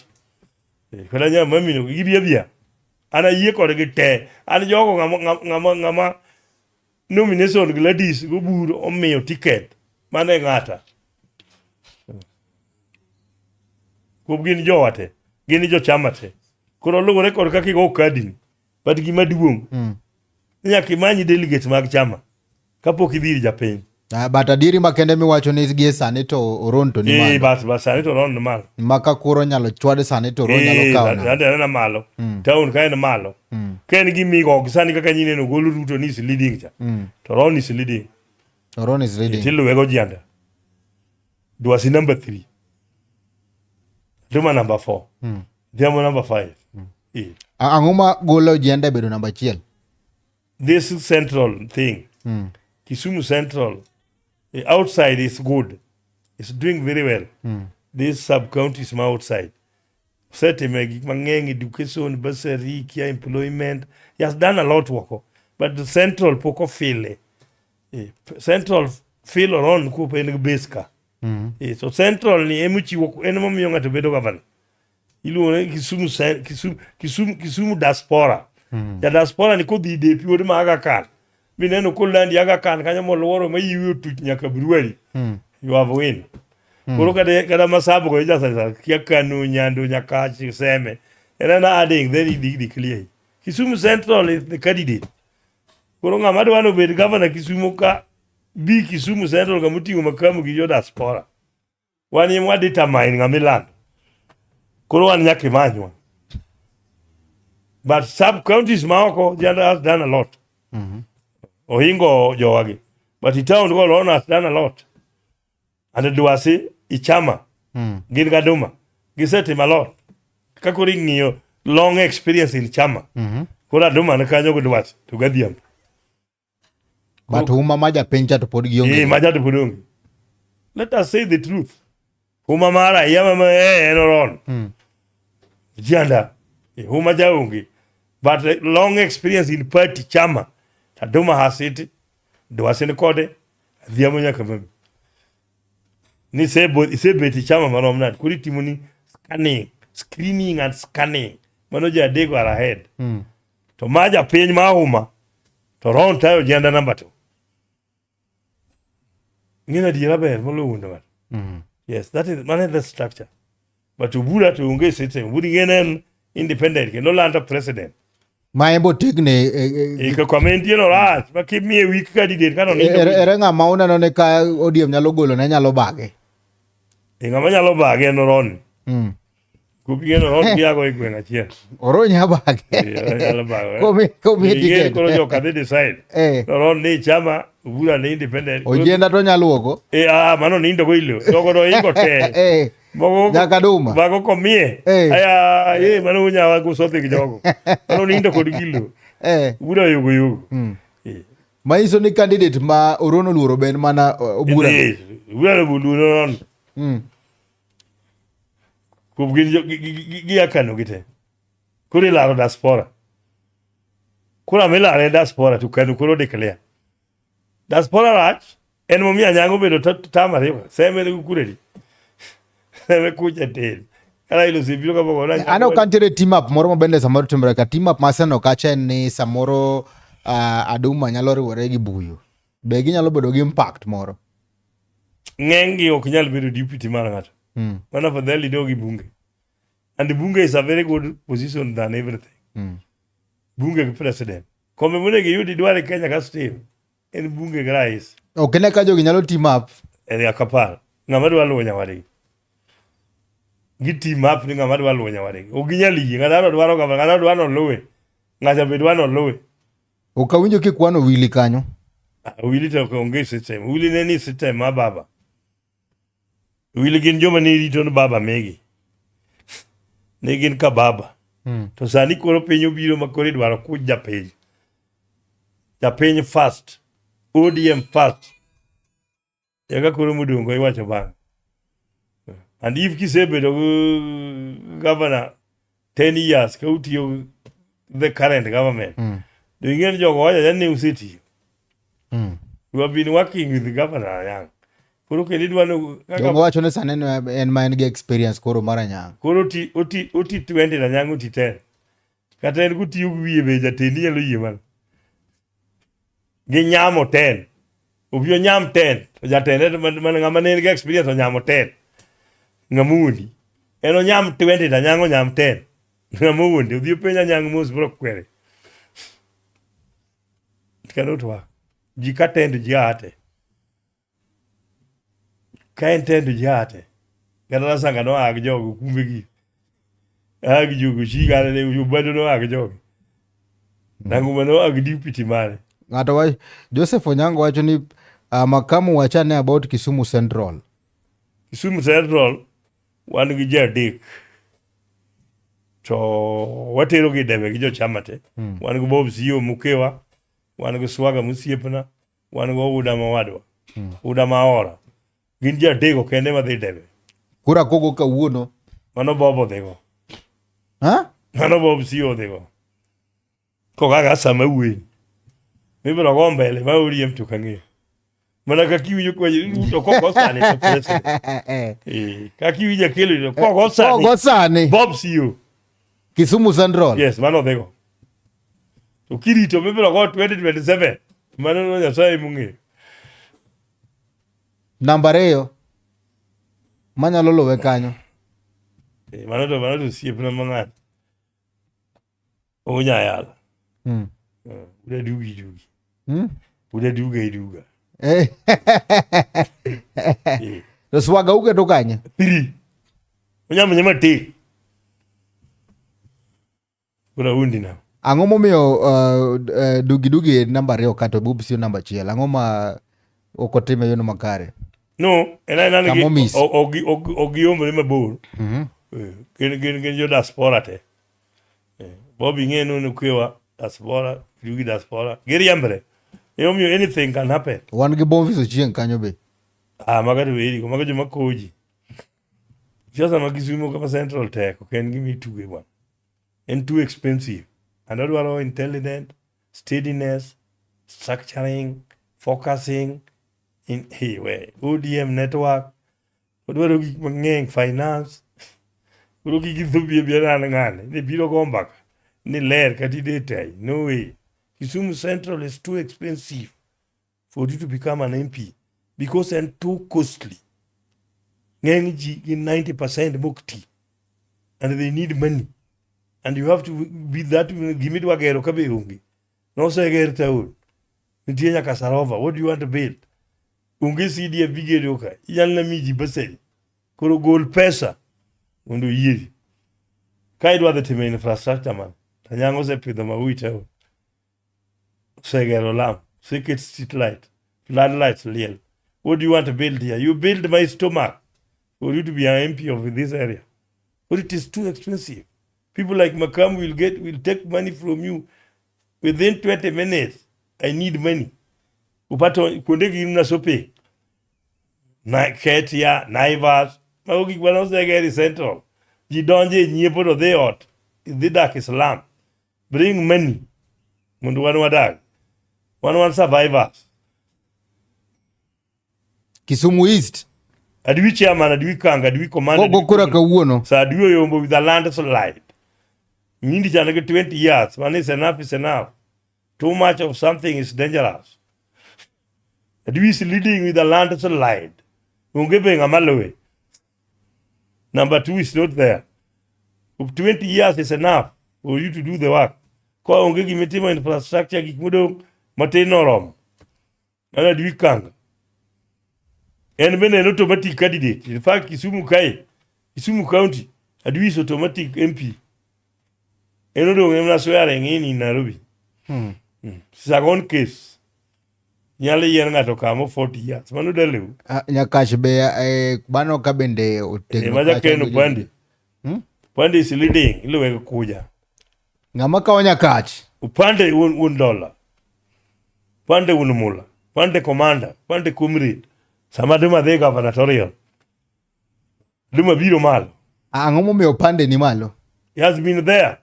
Kata nya mami no gibi abia. An ayie kodgi te. An jogo ng'ama nomination Gladys Gobur omiyo ticket. Mano e ng'ata. Kuom gin jowa te. Gin jo chama te. Koro luwore kod kaka igo kadi ni. But gima duong'. Nyaka imany delegates mag chama kapok idhi ir japiny. But adieri makende miwacho ni gie sani to Oron to ni malo. Bas sani to Oron ni malo. Ma ka koro nyalo chwade sani to Oron nyalo kawo namba. Sani en malo. Town ka en malo. Ka en gi migo sani kaka nyineno golo Ruto ni is leading cha. To Oron is leading. Oron is leading. Tiluwe go Jianda. Dwasi number 3. Duma number 4. Dhiambo number 5. Ang'o ma golo Jianda bedo namba 1? This central thing. Kisumu Central, outside is good. It's doing very well. These sub-counties ma outside. Osetime gik mang'eny, education, bursary, kia employment. He has done a lot woko. But the central pok ofile. Central feel oron kuop en gi base ka. So central ni ema ochiwo, en emomiyo ng'ato bedo governor. Iluongo ni Kisumu, Kisumu, Kisumu, Kisumu diaspora. Ja diaspora ni kodhi depi wuod ma Aga Khan. Mineno kolandi Aga Khan kanyo moluoro ma yiwi otuch nyaka brewery. You have win. Koro kata kata masabo go ijasa kia Kanu, Nyando, Nyakach, Seme. En ana adding then he declare. Kisumu Central is the candidate. Koro ng'ama dwa ni obed governor Kisumu ka bi Kisumu Central kama oting'o makamu gi jo diaspora. Wan ema wa determine ng'ama ilando. Koro wan nyaka imanywa. But sub counties ma oko Janda has done a lot. Ohingo jowagi. But i town go Lona has done a lot. And Dwasi, Ichama, gin Gaduma. Gisetimo a lot. Ka koro ing'iyo long experience in chama. Koro Aduma ni kanyo gi Dwasi to gadhiambo. But huma ma japiny cha to pod gionge. Eh, maja to pod onge. Let us say the truth. Huma mar raia ma en oron. Janda. Huma ja onge. But long experience in party chama. Aduma has it. Dwasi ni kode. Adhiambo nyaka mami. Ni isebet e chama marom nade. Koro itimo ni scanning, screening and scanning. Mano ji adek are ahead. To ma japiny ma huma to Ron tayo jenda namba 2. Ng'ina adiera ber moloyo wuondo ng'ato. Yes, that is mano the structure. But Obura to onge system. Obura ing'e en independent kendo olando president. Ma en be otegne E kama entie no rach ma kimiye weak candidate kata onindo. Ere ng'ama uneno ni ka ODM nyalo golo ne nyalo bage? E ng'ama nyalo bage en Ron. Kupigeno Ron giago e gweng' achiel. Oro nya bage. Nyalo bage. Komi Ing'e ticket. koro joka dhi decide. To Ron ni chama Obura ni independent. Ojienda to nyalo luoko. Eh, ah, mano nindo go ilo. Jogo no ingo te. Mogo Nyaka duma. Mago komie. Aya, mano unyawa go sothi gi jogo. Mano nindo kod gilo. Obura yugo yugo. Manyiso ni candidate ma Orono luoro ben mana Obura. Obura no luoro Ron. Kuom gin gia Kano gi te. Koro ilaro diaspora. Koro ama ilare en diaspora to Kano koro declare. Diaspora rach en momiyo Anyango obedo tam ariyo. Seme ni kureri. Seme kucha tel. Kara ilo osebiro kapok ona Anyango. Aneno ka nitiere team up moro ma bende samoro timore ka. Team up ma aseneno kacha en ni samoro Aduma nyalo riwore gi Buyu. Be ginyalo bedo gi impact moro? Ng'eny gi ok nyal bedo deputy mar ng'ato. Mano afadhali dog gi bunge. And bunge is a very good position than everything. Bunge gi president. Kombe monego iyud idwar e Kenya ka Steve en bunge gi rais. Ok ine ka jogi nyalo team up. En ok apar. Ng'ama dwa luwo nyawadgi. Gi team up ni ng'ama dwa luwo nyawadgi. Ok ginyal yie. Ng'ato dwaro gavana, ng'ato dwa noluwe. Ng'acha be dwa noluwe. Ok awinjo kikwano Willy kanyo. Willy to ok onge system. Willy ne ni system ma baba. Willy gin joma ne rito ni baba megi. Ne gin ka baba. To sani koro piny obiro ma koro idwaro kuj japiny. Japiny first. ODM first. Eka koro modong' iwacho bang'. And if kisebedo gi governor 10 years ka utiyo the current government, to ing'e ni jogo wacho awacha ni usetiyo. You have been working with the governor Anyang'. Koro kendo idwa ni kaka Dongo wacho ni sani en ma en gi experience koro mar Anyang'. koro oti oti oti 20 to Anyang' oti 10. Kata en kotiyo gi wiye be jatendi nyalo yie mana. Ginyamo 10. Obi onyam 10 to jatende man ng'ama ne nigi experience onyamo 10. Ng'ama owuondi. En onyam 20 to Anyang' onyam 10. Ng'ama owuondi. Odhi openj Anyang' mos biro kwere. It cannot work. Ji ka 10 to ji ate. Ka en 10 to ji ate. Kata Rasanga noa gi jogo kumbe gi. A gi jogo chi gane ne Obado noa gi jogo. Nanguma noa gi deputy mare. Ng'ato wa Joseph Onyango wacho ni makamu wachane about Kisumu Central. Kisumu Central wan gi ji adek to watero gi debe gi jochama te. Wan gi Bob Sio Mukewa, wan gi Swaga mosiepna, wan gi Ouda mawadwa, Ouda maora. Gin ji adek kende madhi debe. Kura kogo kawuono. Mano Bob odhigo. Ha? Mano Bob Sio odhigo. Kogaga sama wuoyi. Mibiro go mbele ma ODM to kang'eyo. Mana kaka iwinjo kwa Ruto kogo sani to president. Kaka iwinjo Akelo to kogo sani. Kogo sani. Bob Sio. Kisumu Central. Yes, mano odhigo. To kirito mibiro go 2027. Mano no Nyasaye mong'eyo. Namba ariyo manyalo luwe kanyo. Eh, mano to mano to osiepna mang'ato. Onyayala. Uda dugi dugi. Uda duga iduga. Eh. Eh. To swaga uketo kanye? 3. Onyamo nyama te. Koro aundi na. Ang'o momiyo dugi dugi en namba ariyo ka to Bubsy namba achiel? Ang'o ma ok otime yono makare? No, en aena ni Kama omis. ok giomre mabor. Eh, gin jo diaspora te. Eh, Bobby ing'e ni nokwewa diaspora, dugi diaspora. Giriembre. Emomiyo anything can happen. Wan gi Bonfils Ochieng kanyo be. Ah, mago to weri go, mago joma koji. Siasa ma Kisumu kama Central tek, ok en gima ituge bwana. En too expensive. And odwaro intelligent, steadiness, structuring, focusing in hey, we, ODM network. Odwaro gik mang'eny, finance. Koro kik itho bie bie an ng'ane, ni biro go mbaka, ni ler kata ide tai. No way. Kisumu Central is too expensive for you to become an MP because en too costly. Ng'eny ji gin 90% mok ti and they need money and you have to be that gimidwa gero ka be onge. Noseger town. Nitie nyaka Sarova. What do you want to build? Onge CDF bigedo ka. Inyalo na mi ji bursary. Koro gol pesa mondo oyieri. Ka idwa dhi timo infrastructure man, to Anyango osepidho maua e town. Osegero lam, oseket street light, flood lights liel. What do you want to build here? You build my stomach for you to be an MP of this area. But it is too expensive. People like Makam will take money from you within 20 minutes. I need money. Upato kuonde gi na shopping. Na Ketia, Naivas, mago gik mane oseger e Central. Ji donje e nyiepo to dhi ot, dhi dak e slum. Bring money mondo wan wadag. Wan survivors. Kisumu East. Adwi chairman, adwi kanga, adwi commander. Gogo kura kawuono. Sa adwi oyombo with a landslide. Nyindi chana gi 20 years. One is enough is enough. Too much of something is dangerous. Adwi is leading with a landslide. Onge be ng'ama luwe. Number 2 is not there. 20 years is enough for you to do the work. Ka onge gimitimo infrastructure gik modong' matin oromo. Mano adwi kanga. En bende en automatic candidate. In fact, Kisumu kae, Kisumu County, Adwi is automatic MP. En odong' en mana swearing in Nairobi. Second case. Nyalo yier ng'ato kamo 40 years. Mano dalew. Ah, Nyakach be mano ka bende otegno. Maja kacha Ken gi- Upande. Upande is leading. Iluwe gi Kuja. Ng'ama kawo Nyakach? Upande un dola. Upande un mula. Upande commander. Upande comrade. Sama Duma dhi gubernatorial. Duma biro malo. Ang'o momiyo Upande ni malo? He has been there.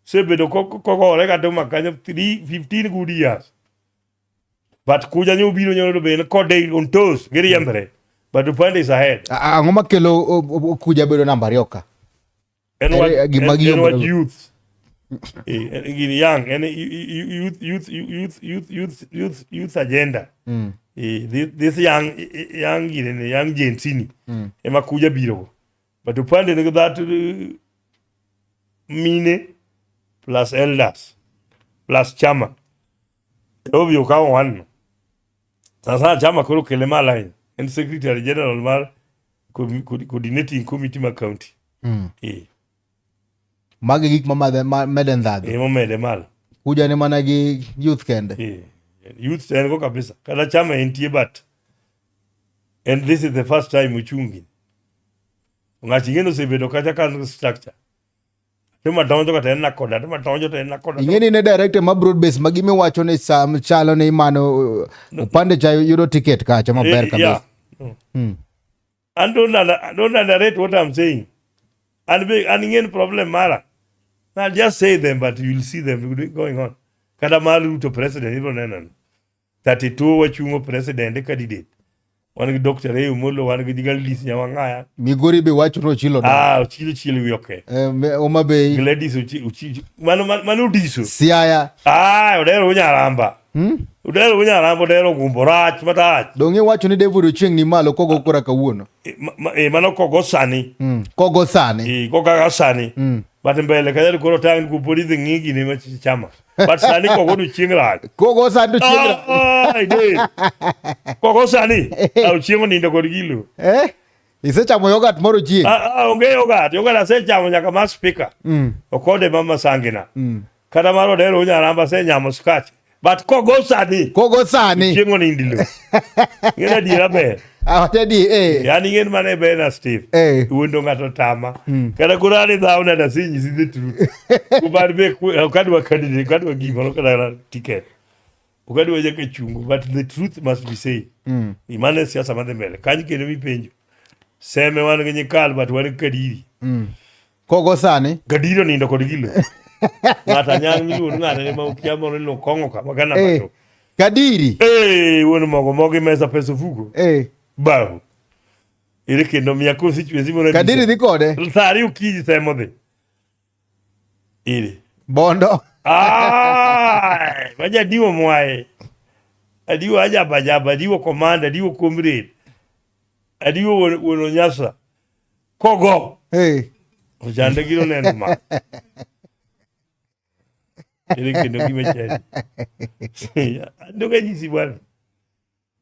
Sebedo kogore ga Duma kanyo 3 15 good years. But Kuja nyo biro nyo be kode on toes giriembre. But Upande is ahead. Ang'o makelo Kuja bedo namba ariyo ka? En gima en giyombo wach go. youth. Gin young, en youth, youth, youth, youth, youth, youth, youth agenda. This young, young gini, young Gen Z ni. Ema Kuja biro go. But Upande nigi that mine plus elders plus chama. Obvio kawo wanno. Sasa chama koro kele malo ahinya. En secretary general mar coordinating committee ma county. Magi gik ma mede ndhadhu. Momede malo. Kuja ni mana gi youth kende. Youth en go kabisa. Kata chama entie but and this is the first time ochungi. Ng'ato ing'e ni osebedo kacha ka structure. Tuma donjo kata en nakoda, tuma donjo to en nakoda. Ing'e ni ne director ma broad base ma gimiwacho ni sam chalo ni mano Upande cha yudo ticket kacha maber kabisa. Yeah. And don't underrate what I'm saying. And be and ing'e ni problem mara. I'll just say them, but you'll see them going on. Kata mar Ruto president ibro neno. 32 wachungo president candidate. Wan gi Dr. Ray Omollo, wan gi Gladys Nyawang'aya. Migori be wacho ni Ochilo dok. Ah, Ochilo chielo wi oke. Homa Bay. Gladys Ochilo. Mano mano Odiso. Siaya. Ah, Odero Nyaramba. Odero Onyarambo Odero Ogumbo rach marach. Donge iwacho ni David Ochieng ni malo kogo kura kawuono? E, mano kogo sani. Kogo sani. Kogo sani. But mbele kanyo koro tang' ko pod idhi ng'i gini ma chama. But sani kogo to chieng' rach. Kogo sani to chieng' rach. Ai, Dave. Kogo sani. Ochieng' onindo kod gilo. Eh? Isechamo yogurt moro chieng'? Ah, ah, onge yogurt. Yogurt asechamo nyaka mar speaker. Okode mama sangina. Kata mar Odero Onyaramba asenyamo skach. But kogo sani. Kogo sani. Chieng' onindi lo. Ng'en adiera ber. Awacho adi eh. Yani ng'en mane ber na Steve. Eh. Wuondo ng'ato tama. Kata koro an e dhawo nade asenyisi the truth. Kubar be ok adwa candidate, ok adwa gimoro kata ticket. Ok adwa nyaka chungo but the truth must be said. Mano e siasa madhi mbele. Kanyo kendo mipenjo. Seme wan gi nyikal but wan gi kadiri. Kogo sani. Kadiri onindo kod gilo. Ng'ato anyang' miluongo ni ng'ato ma okia moro ni kong'o kama kana Eh. mato. Kadiri. Eh, wuon mogo mogi mesa pesa ofuko. Eh. Bahu. Ere kendo miya constituency moro. Kadiri dhi kode. Sa ariyo okinyi semo dhi. Ere. Bondo. Ai, majadiwo mwaye. Adiwo ajaba jaba, adiwo commander, adiwo comrade. Adiwo wuon Onyasa. Kogo. Hey. Ochande gino neno ma. Ere kendo gima chadi. Ndoga nyisi bwana.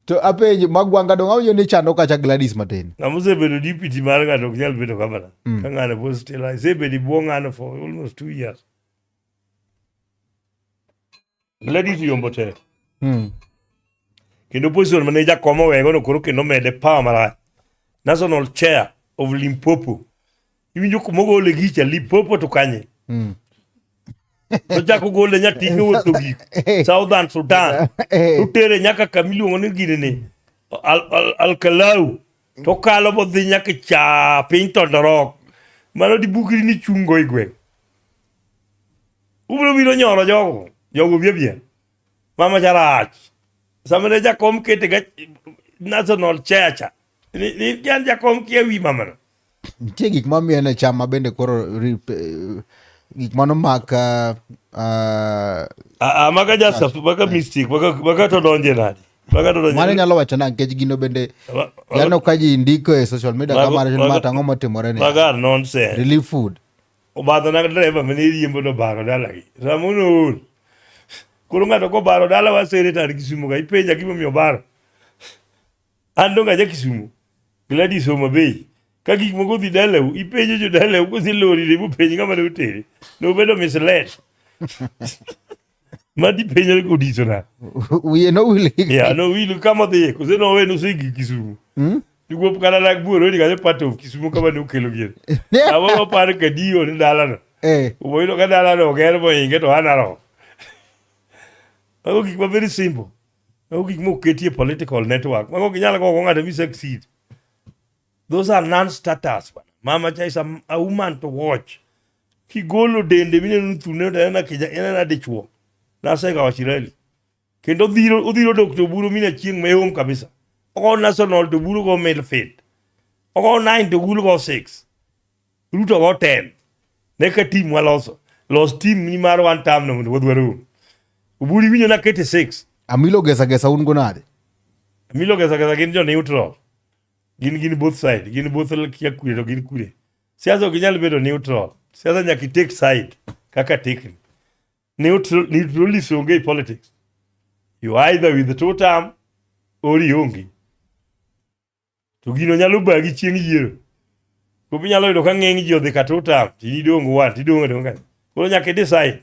To apenjo magwanga dong awinjo ni chando kacha Gladys matin. Ng'ama osebedo deputy mar ng'ato ok nyal bedo governor. Ka ng'ano pod still isebedo e bwo ng'ano for almost 2 years. Gladys yombo tek. Kendo position mane jakom owego no koro kendo mede power marach. National chair of Limpopo. Iwinjo kuma ogole gicha Limpopo to kanye? To chako gole nyatike wuotho gik. Southern Sudan. Otere nyaka kama iluongo ni gini ni Alkalau. To kalo modhi nyaka cha piny Tondorok. Mano dibukri ni chungo e gweng'. Ubiro biro nyoro jogo. Jogo bia bia. Mama cha rach. Sama ne jakom kete ga national chair cha. Ni jan jakom kia wi mamano. Nitie gik ma miyo ne cham ma bende koro gik mano mak Maka just maka mistake maka to donje nade. Maka to donje. Mano nyalo wacho na nikech gino bende janeno ka ji ndiko e social media kama ma tang'o motimore ni. Maga nonsense. Relief food. Obadho na driver mane riembo no baro dalagi. Ramono ool. Koro ng'ato kobaro dala wasere tar Kisumu ka ipenja gimomiyo obaro. An donge aja Kisumu. Gladys Homa Bay. Ka gik moko odhi dalau, ipenjo jo dalau kose lori ne bopenj ng'ama ne otere. Nobedo misled. Madi penjo odiso na. Wiye nowil. Ya nowil kama odhiye kose nowe nosegi Kisumu. Niwuok kata dak buoro ni kanyo part of Kisumu kama ne okelo gire. Samoro opar kadiyo ni dalano. Oboyudo ka dalano oger mohinge to an aro. Mago gik ma very simple. Mago gik moketie political network. Mago ok inyal gogo ng'ato mi succeed. Those are non-starters. Mama cha is a woman to watch. Kigolo dende mineno ni thune to en akija en ana dichuo. Nasega wachirali. Kendo odhiro Dr. Oburu mina chieng' mayom kabisa. Ogo national to Oburu go midfield. Ogo 9 to Oburu go 6. Ruto go 10. Ne ka team waloso. Los team ni mar one term no mondo wadhi warom. Oburu iwinjo na kete 6. Amilo gesa gesa un go nade? Amilo gesa gesa gin jo neutral. Gin both side. Gin both kia kure to gin kure. Siasa ok inyal bedo neutral. Siasa nyaka i take side kaka tekni. Neutralism onge e politics. You either with the two term or ionge. To gino nyalo bagi chieng' yiero. Koro inyalo yudo ka ng'eny ji odhi ka two term, to in idong' one, to idong' adong' kanyo. Koro nyaka i decide.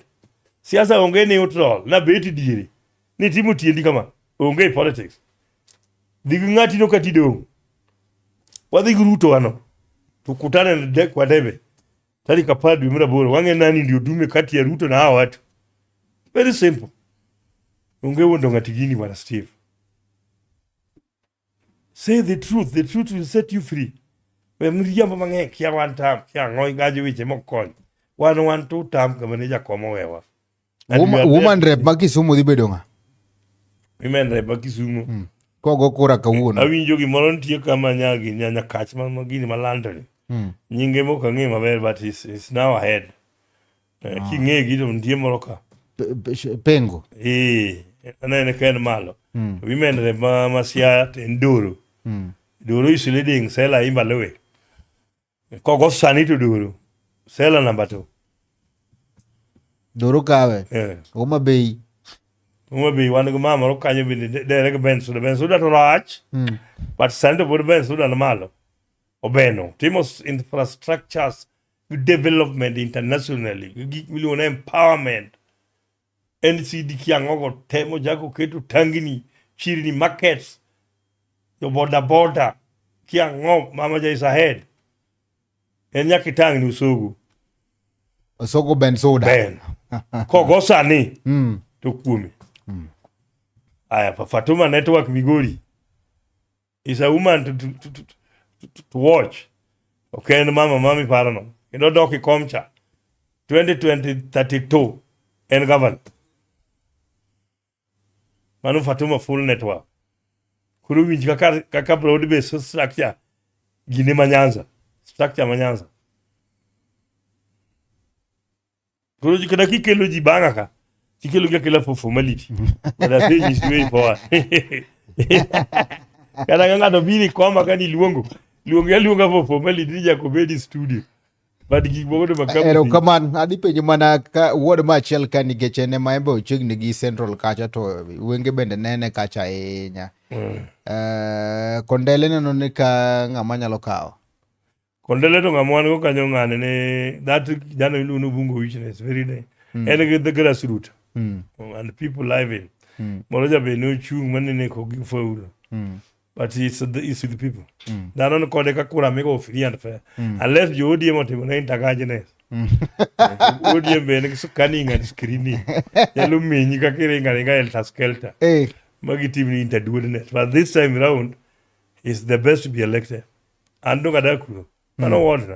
Siasa onge neutral, na bet diere. Ni timo tiendi kama, onge e politics. Dhi gi ng'ati no kata idong'. Wadhi gi Ruto wano. Tukutane kwa debe. Tarik 10 dwe mar aboro, wang'e nani ndio dume kati ya Ruto na hawa watu. Very simple. Onge wuondo ng'ati gini bwana Steve. Say the truth, the truth will set you free. We mriambo mang'eny kia one term, kia ang'o igajo weche mok kony. Wan wan two term kama ne jakom owewa. And we are Woman there. rep ma Kisumu dhi bedo ng'a? Women rep ma Kisumu. Kogo kura kawuono. Awinjo gimoro nitie kama nyagi nyakach ma gini malando ni. Nyinge mok ang'eyo maber but is now ahead. King'e gi to nitie moro ka. Pengo. Eh, Anene ka en malo. Women rep ma Siaya to en Doro. Doro is leading Sela Imba Luwe. Kogo sani to Doro. Sela number 2. Doro kawe. Yeah. Homa Bay. Homa Bay wan gi mama moro kanyo bende dere gi Ben Suda. Ben Suda to rach. But sani to pod Ben Suda ni malo. Obeno. Timo infrastructures development internationally. Gik miluongo ni empowerment. NCD kiang'ogo te mochako keto tangni, chirni, markets, jo boda boda, kiang'o, mama ja is ahead. En nyaka itangni Osogo. Osogo Ben Soda. Ben. Kogo sani to kuome. Aya, Fatuma Network Migori is a woman to watch. Ok en mama mami parono. Kendo dok i kom cha. 2032 en governor. Mano Fatuma full network. Koro winj kaka broad base structure gine ma Nyanza. Structure ma Nyanza. Koro kata kikelo ji bang'a ka, tikelo gi akela for formality. But asenyisi way forward. Kata ka ng'ato biro ikoma ka niluongo, luonge aluonga for formality ni nyaka obed e studio. But gik moko to makabu. Erokamano. Adhi penjo mana ka wuod ma achiel ka nikech en ema en be ochiegni gi Central kacha to wenge bende nene kacha ahinya. Kondele neno ni ka ng'ama nyalo kawo. Kondele to ng'ama wan go kanyo ng'ane ne that jano iluongo ni Ubungo Witness very day. En gi the grassroot and people live in. Moro jabe ne ochung' manene ko gi faulu. But it's with the people. Dhano ni kode ka kura migo free and fair. Unless jo ODM otimo ne intergajnes. ODM be en gi scanning and screening. Nyalo menyi kaka iringo aringa helter skelter. Magi timni interduodness. But this time round, it's the best to be elected. An dong adak kuro. Mano ward na.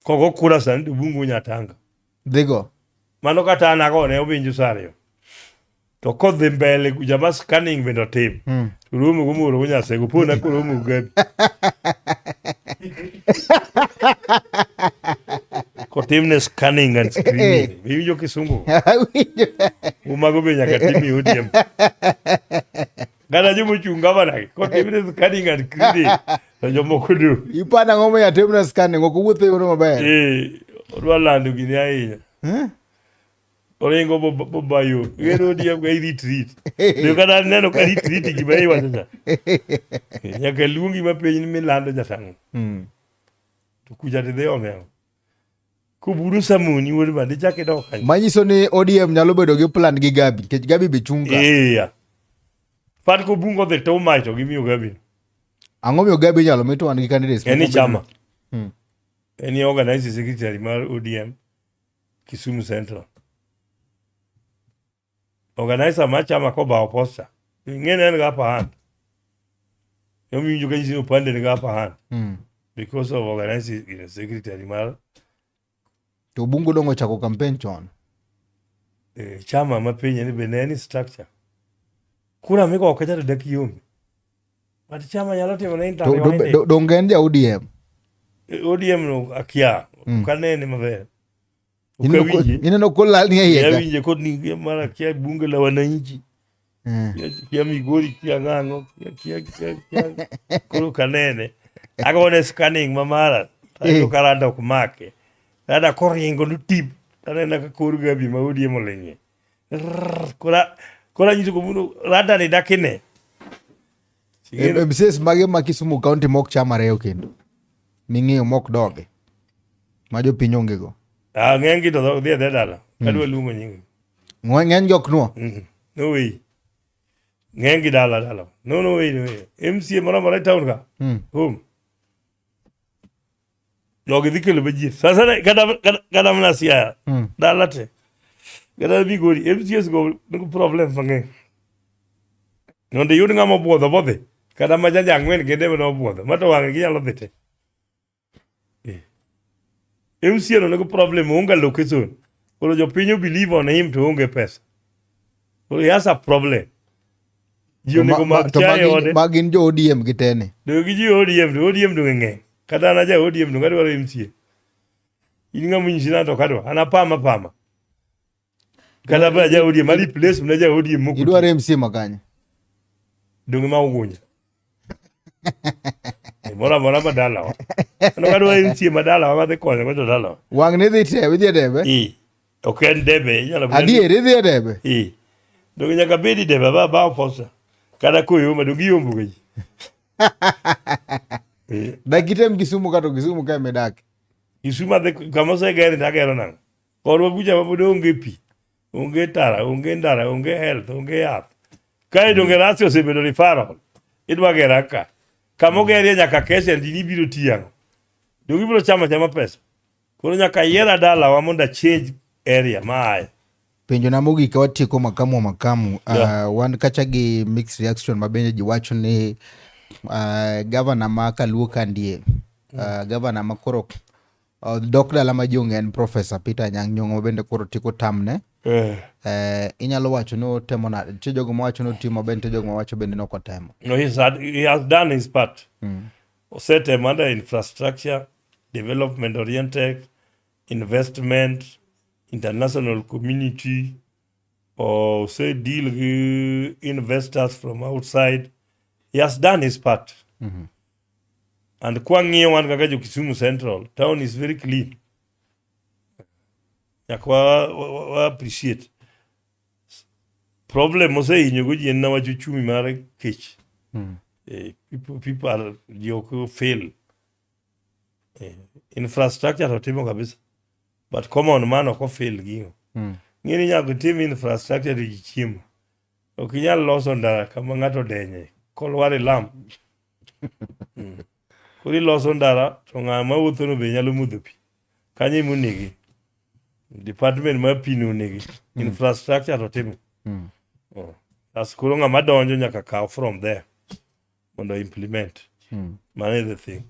Kogo kura sani to Bungu Nyatanga. Dhigo. Mano kata an agone owinjo sa ariyo. To kodhi mbele kucha ma scanning bende otim. To romo go moro go Nyasego. Pona koromo go Gabi. Kotimne scanning and screening. Iwinjo kisungu? Awinjo. Umago be nyaka tim e ODM. Kata joma ochung' gavana gi, kotimne scanning and screening to jomoko do. Iparo ang'o momiyo atimna scanning ok owuotho e yono maber. Eh, odwa lando gini ahinya. Eh? Oringo bobayo. Ng'eno ODM ga irit rit. Be kata neno ka rit rit gima iwacho cha. Nyaka luongi mapenj ni milando jatang'o. To kucha tidhi ome ang'o? Koburu samuni wuod ma dichak idok kanyo. Manyiso ni ODM nyalo bedo gi plan gi Gabi nikech Gabi be chung' ka. Iya. Fat kobungo dhi to umach to gimiyo Gabi. Ang'o miyo Gabi inyalo mi to wan gi candidates En moko bedo- chama. En i organizing secretary mar ODM Kisumu Central. Organizer mar chama kobawo poster. Ing'e ni en gi upper hand. Emomiyo iwinjo ka nyisi ni Opande nigi upper hand. Because of organizing secretary mar To Obungo dong' ochako campaign chon. Chama ma piny ni bende en structure. Kura migo ok cha to dak yombe. But chama nyalo timo ne interview. Donge en ja ODM? ODM no akia. Ok anene maber. Ok awinje. Ineno kolal ni e iye ka. Awinje kod ni mara kia bunge la wananchi. Kia Migori, kia ng'ang'o, kia kia kia. Koro ok anene. Agone scanning ma mara. Ayudo ka rada ok make. Rada koringo no tip. Aneno ka kor Gabi ma ODM oling'e. Kora kora nyiso komuno rada ni dakine. MCAs mage ma Kisumu County mok cham ariyo kendo. Ming'iyo mok dogi. Ma jopiny onge go. Ah, ng'eny gi to dhi adhiya dala. Kadwa luongo nying. Ng'eny gi ok nuo. No way. Ng'eny gi dala dala. No no way no way. MCA moro amora e town ka. Home. Jogi dhi kelo majie. Sasa kata mana Siaya. Dala te. Kata Migori. MCAs go nigi problem mang'eny. Mondo iyud ng'ama obuodho bodhi. Kata ma jaja ang'wen kende ema nobuodho. Ma to wang'e ginyalo dhi te. MCA no nigi problem oonge allocation. Koro jopiny o believe on him to oonge pesa. Koro he has a problem. Ji onego mak chae e ode. Ma gin jo ODM gi tene. Donge gi ji ODM to ODM donge ng'eny. Kata an aja ODM donge adwaro MCA. In ng'ama onyisi ni an to ok adwa. An apama apama. Kata ba ja ODM, ma replace na ja ODM moko. Idwaro MCA ma kanye? Donge ma Ugunja. Moro amora ma dalawa. Ano kadwa MCA ma dalawa madhi konyo go jodalawa. Wang' ni dhi te, idhi e debe? Eh. Ok en debe, inyalo Adier idhi e debe? Eh. Donge nyaka bedi debe ba ba posa. Kata koyomba donge iyombo ga ji. Eh. Dak item Kisumu ka to Kisumu ka ema idake. Kisumu adhi kama osegere to agero nang'o? Korwa kucha ma pod onge pi, onge tara, onge ndara, onge health, onge yath. Kae donge Rasi osebedo referral. Idwa gera ka. Kama ogerie nyaka kesha ndi ibiro tiyo ang'o? Donge ibiro chamo achama pesa? Koro nyaka ayiera dalawa mondo a change area ma aye. Penjo na mogik ka watieko makamu wa makamu Yeah. wan kacha gi mixed reaction ma bende ji wacho ni gavana ma Kaluo Kandie gavana ma koro dok dala ma jong en Professor Peter Anyang' Nyong'o ma bende koro tieko tamne inyalo wacho ni otemo nade? Nitie jogo mawacho ni otimo maber, nitie jogo mawacho bende ni ok otemo. No, he has done his part. Osetemo under infrastructure, development oriented, investment, international community, ose deal gi investors from outside. He has done his part. And kwang'iyo wan kaka jo Kisumu Central, town is very clean. Nyaka wa appreciate. Problem osehinyo go ji en na wach uchumi mar kech. People are, ji ok fail. Infrastructure to timo kabisa. But common man ok ofail gigo. Ng'e ni nyaka itim infrastructure to ji chiemo. Ok inyal loso ndara kama ng'ato odenye kolwar e lam. Koro iloso ndara to ng'ama wuothono be nyalo modho pi. Kanyo ema onegi. Department mar pi no onegi. Infrastructure to timo. Oh. As koro ng'ama donjo nyaka kaw from there mondo implement. Mano e the thing.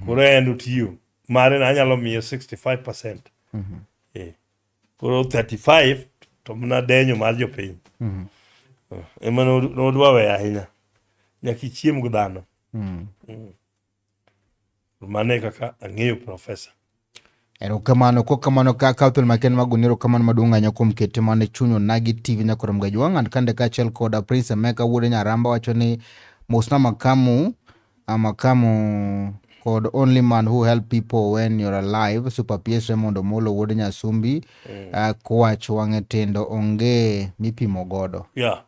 Koro en otiyo. Mare na anyalo miye 65%. Koro 35 to mana denyo mar jopiny. Oh, ema nodwa weyo ahinya. Nyaka ichiem gi dhano. Mano e kaka ang'eyo professor. Erokamano, kokamano ka Catherine Maken Maguni, erokamano maduong' ahinya kuom kete mane chuny onagi TV nyakoro Mgajwang' an kande kaachiel koda Prince Emeka wuod Nyaramba wacho ni mosna makamu makamu kod only man who help people when you're alive Super PS Raymond Omolo wuod Nyasumbi kwach wang'e tindo onge mipimo godo. Yeah.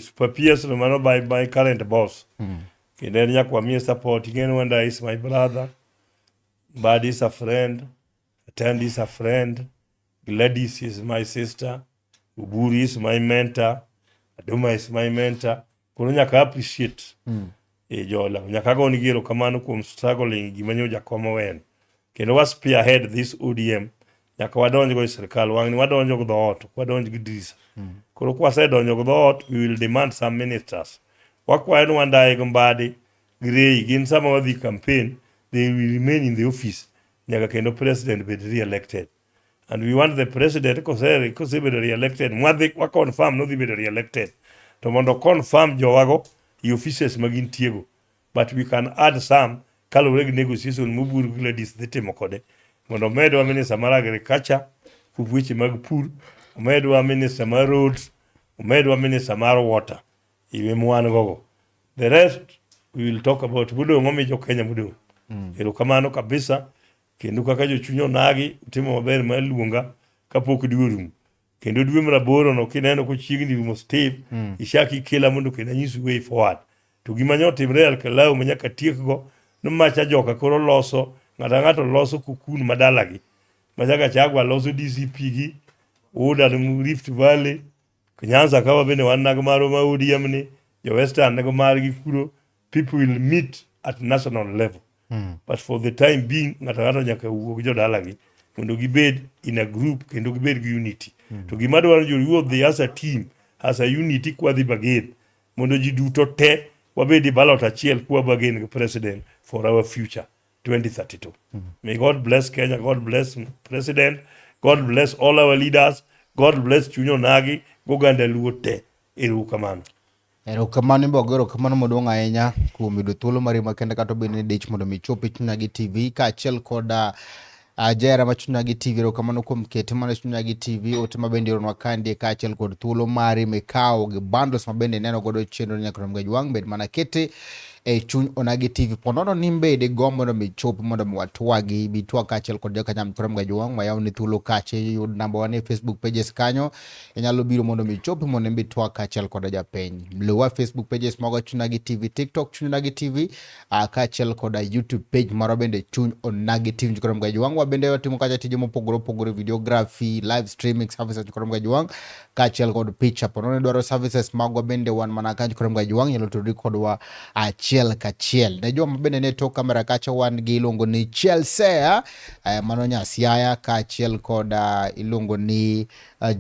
Super PS no mano by my current boss. Kendo en nyaka wamiye support. Ing'e ni Wanda is my brother. Bad is a friend. Atandi is a friend. Gladys is my sister. Uburu is my mentor. Aduma is my mentor. Koro nyaka appreciate jola. Nyaka agonegi erokamano kuom struggling gima nyo jakom oweno. Kendo wa spearhead this ODM. Nyaka wadonj go e sirkal. Wang'ni wadonjo gi dhoot, ok wadonj gi dirisa. Koro kwasedonjo gi dhoot, we will demand some ministers. Wakwayo ni Wandayi gi Mbadi gi Rei gin sama wadhi campaign, they will remain in the office nyaka kendo president bed re-elected. And we want the president kosebedo re-elected, mwadhi wa confirm nodhi bedo re-elected. To mondo confirm jowago e offices ma gintiego. But we can add some kaluwore gi negotiation mobur gi Gladys dhi timo kode. Mondo omedwa minister mar agriculture kuom weche mag pur, omedwa minister mar roads, omedwa minister mar water. Iwe mwan gogo. The rest we will talk about modong' omi jo Kenya modong'. Erokamano kabisa kendo kaka jochuny onagi utimo maber mar luonga kapok dwe orumo. Kendo dwe mar aboro no kineno kochiegni rumo Steve, ichak ikela mondo kendo anyisi way forward. To gima nyo otimre e Alkalau ma nyaka tiekgo no macha joka koro loso ng'ato ang'ato loso kokun madalagi. Macha Gachagua loso DCP gi Uda Rift Valley, Nyanza kawa bende wan nag marwa ma ODM ni, jo Western nigo margi kuro, people will meet at national level. But for the time being, ng'ato ang'ato nyaka wuog jodalagi mondo gibed in a group kendo gibed gi unity. To gima dwaro ni joluo odhi as a team, as a unity kwadhi bargain mondo ji duto te wabed e ballot achiel kwa bargain gi president for our future 2032. May God bless Kenya, God bless President, God bless all our leaders, God bless chuny onagi, goganda luo te. Erokamano. Erokamano Imbogo, erokamano maduong' ahinya kuom yudo thuolo mari makende kata obedo ni dich mondo mi ichop e Chuny Onagi TV kaachiel koda Jahera ma Chuny Onagi TV, erokamano kuom kete mana Chuny Onagi TV, ote ma bende ioronwa kandie kaachiel kod thuolo mari mikawo gi bundles ma bende ineno godo chenro nyaka rom gajwang' bed mana kete e Chuny Onagi TV. Ponono ni mbe digomb mondo mi ichop mondo mi watwagi, bi twag kaachiel kod jokanyam rom gajwang', wayaw ni thuolo kache, yud namba wa ni Facebook pages kanyo, inyalo biro mondo mi ichopi mondo imbi twag kaachiel kod japiny. Luwa Facebook pages mago Chuny Onagi TV, TikTok Chuny Onagi TV, kaachiel koda YouTube page marwa bende Chuny Onagi TV Nyikoro Mgaji Wang'. Wa bende watimo kacha tije mopogore opogore, videography, live streaming services Nyikoro Mgaji Wang', kaachiel kod picha. Po nono idwaro services magwa bende wan mana ka Nyikoro Mgaji Wang', inyalo tudri kodwa achiel kachiel. Ne joma bende ne tok kamera kacha wan gi iluongo ni Chelsea, mano nya Siaya, kaachiel koda iluongo ni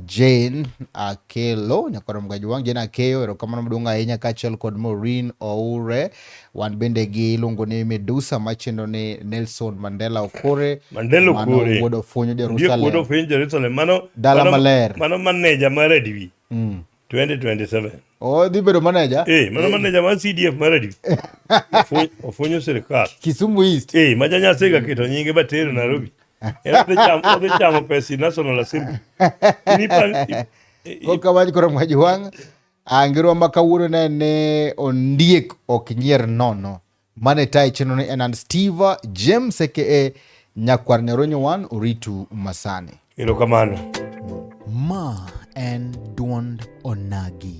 Jane Akelo, nyakwar Mgaji Wang', Jane Akeyo, erokamano maduong' ahinya kaachiel kod Maureen Oure. Wan bende gi iluongo ni Medusa machendo ni Nelson Mandela Okore. Mandela Mano Okore. wuod Ofunyo Ndiek wuod Jerusalem. Ofunyo Jerusalem. Mano Dala mano- maler. Mano maneja mar Adiwi. 2027. Oh, dhi bedo manager? Mano maneja mar CDF mar Adiwi. Ofunyo sirkal. Kisumu East. Ma janyasega keto nyinge batero Nairobi. En odhi chamo pesi National Assembly. Koka wach koro Mgaji Wang', ngirwa ma kawuono ne en ni ondiek ok nyier nono. Mane tayo chenro ni en an Steve James aka Nyakwar Nyaronyo 1 Oritu Masani. Erokamano. Ma en duond Onagi.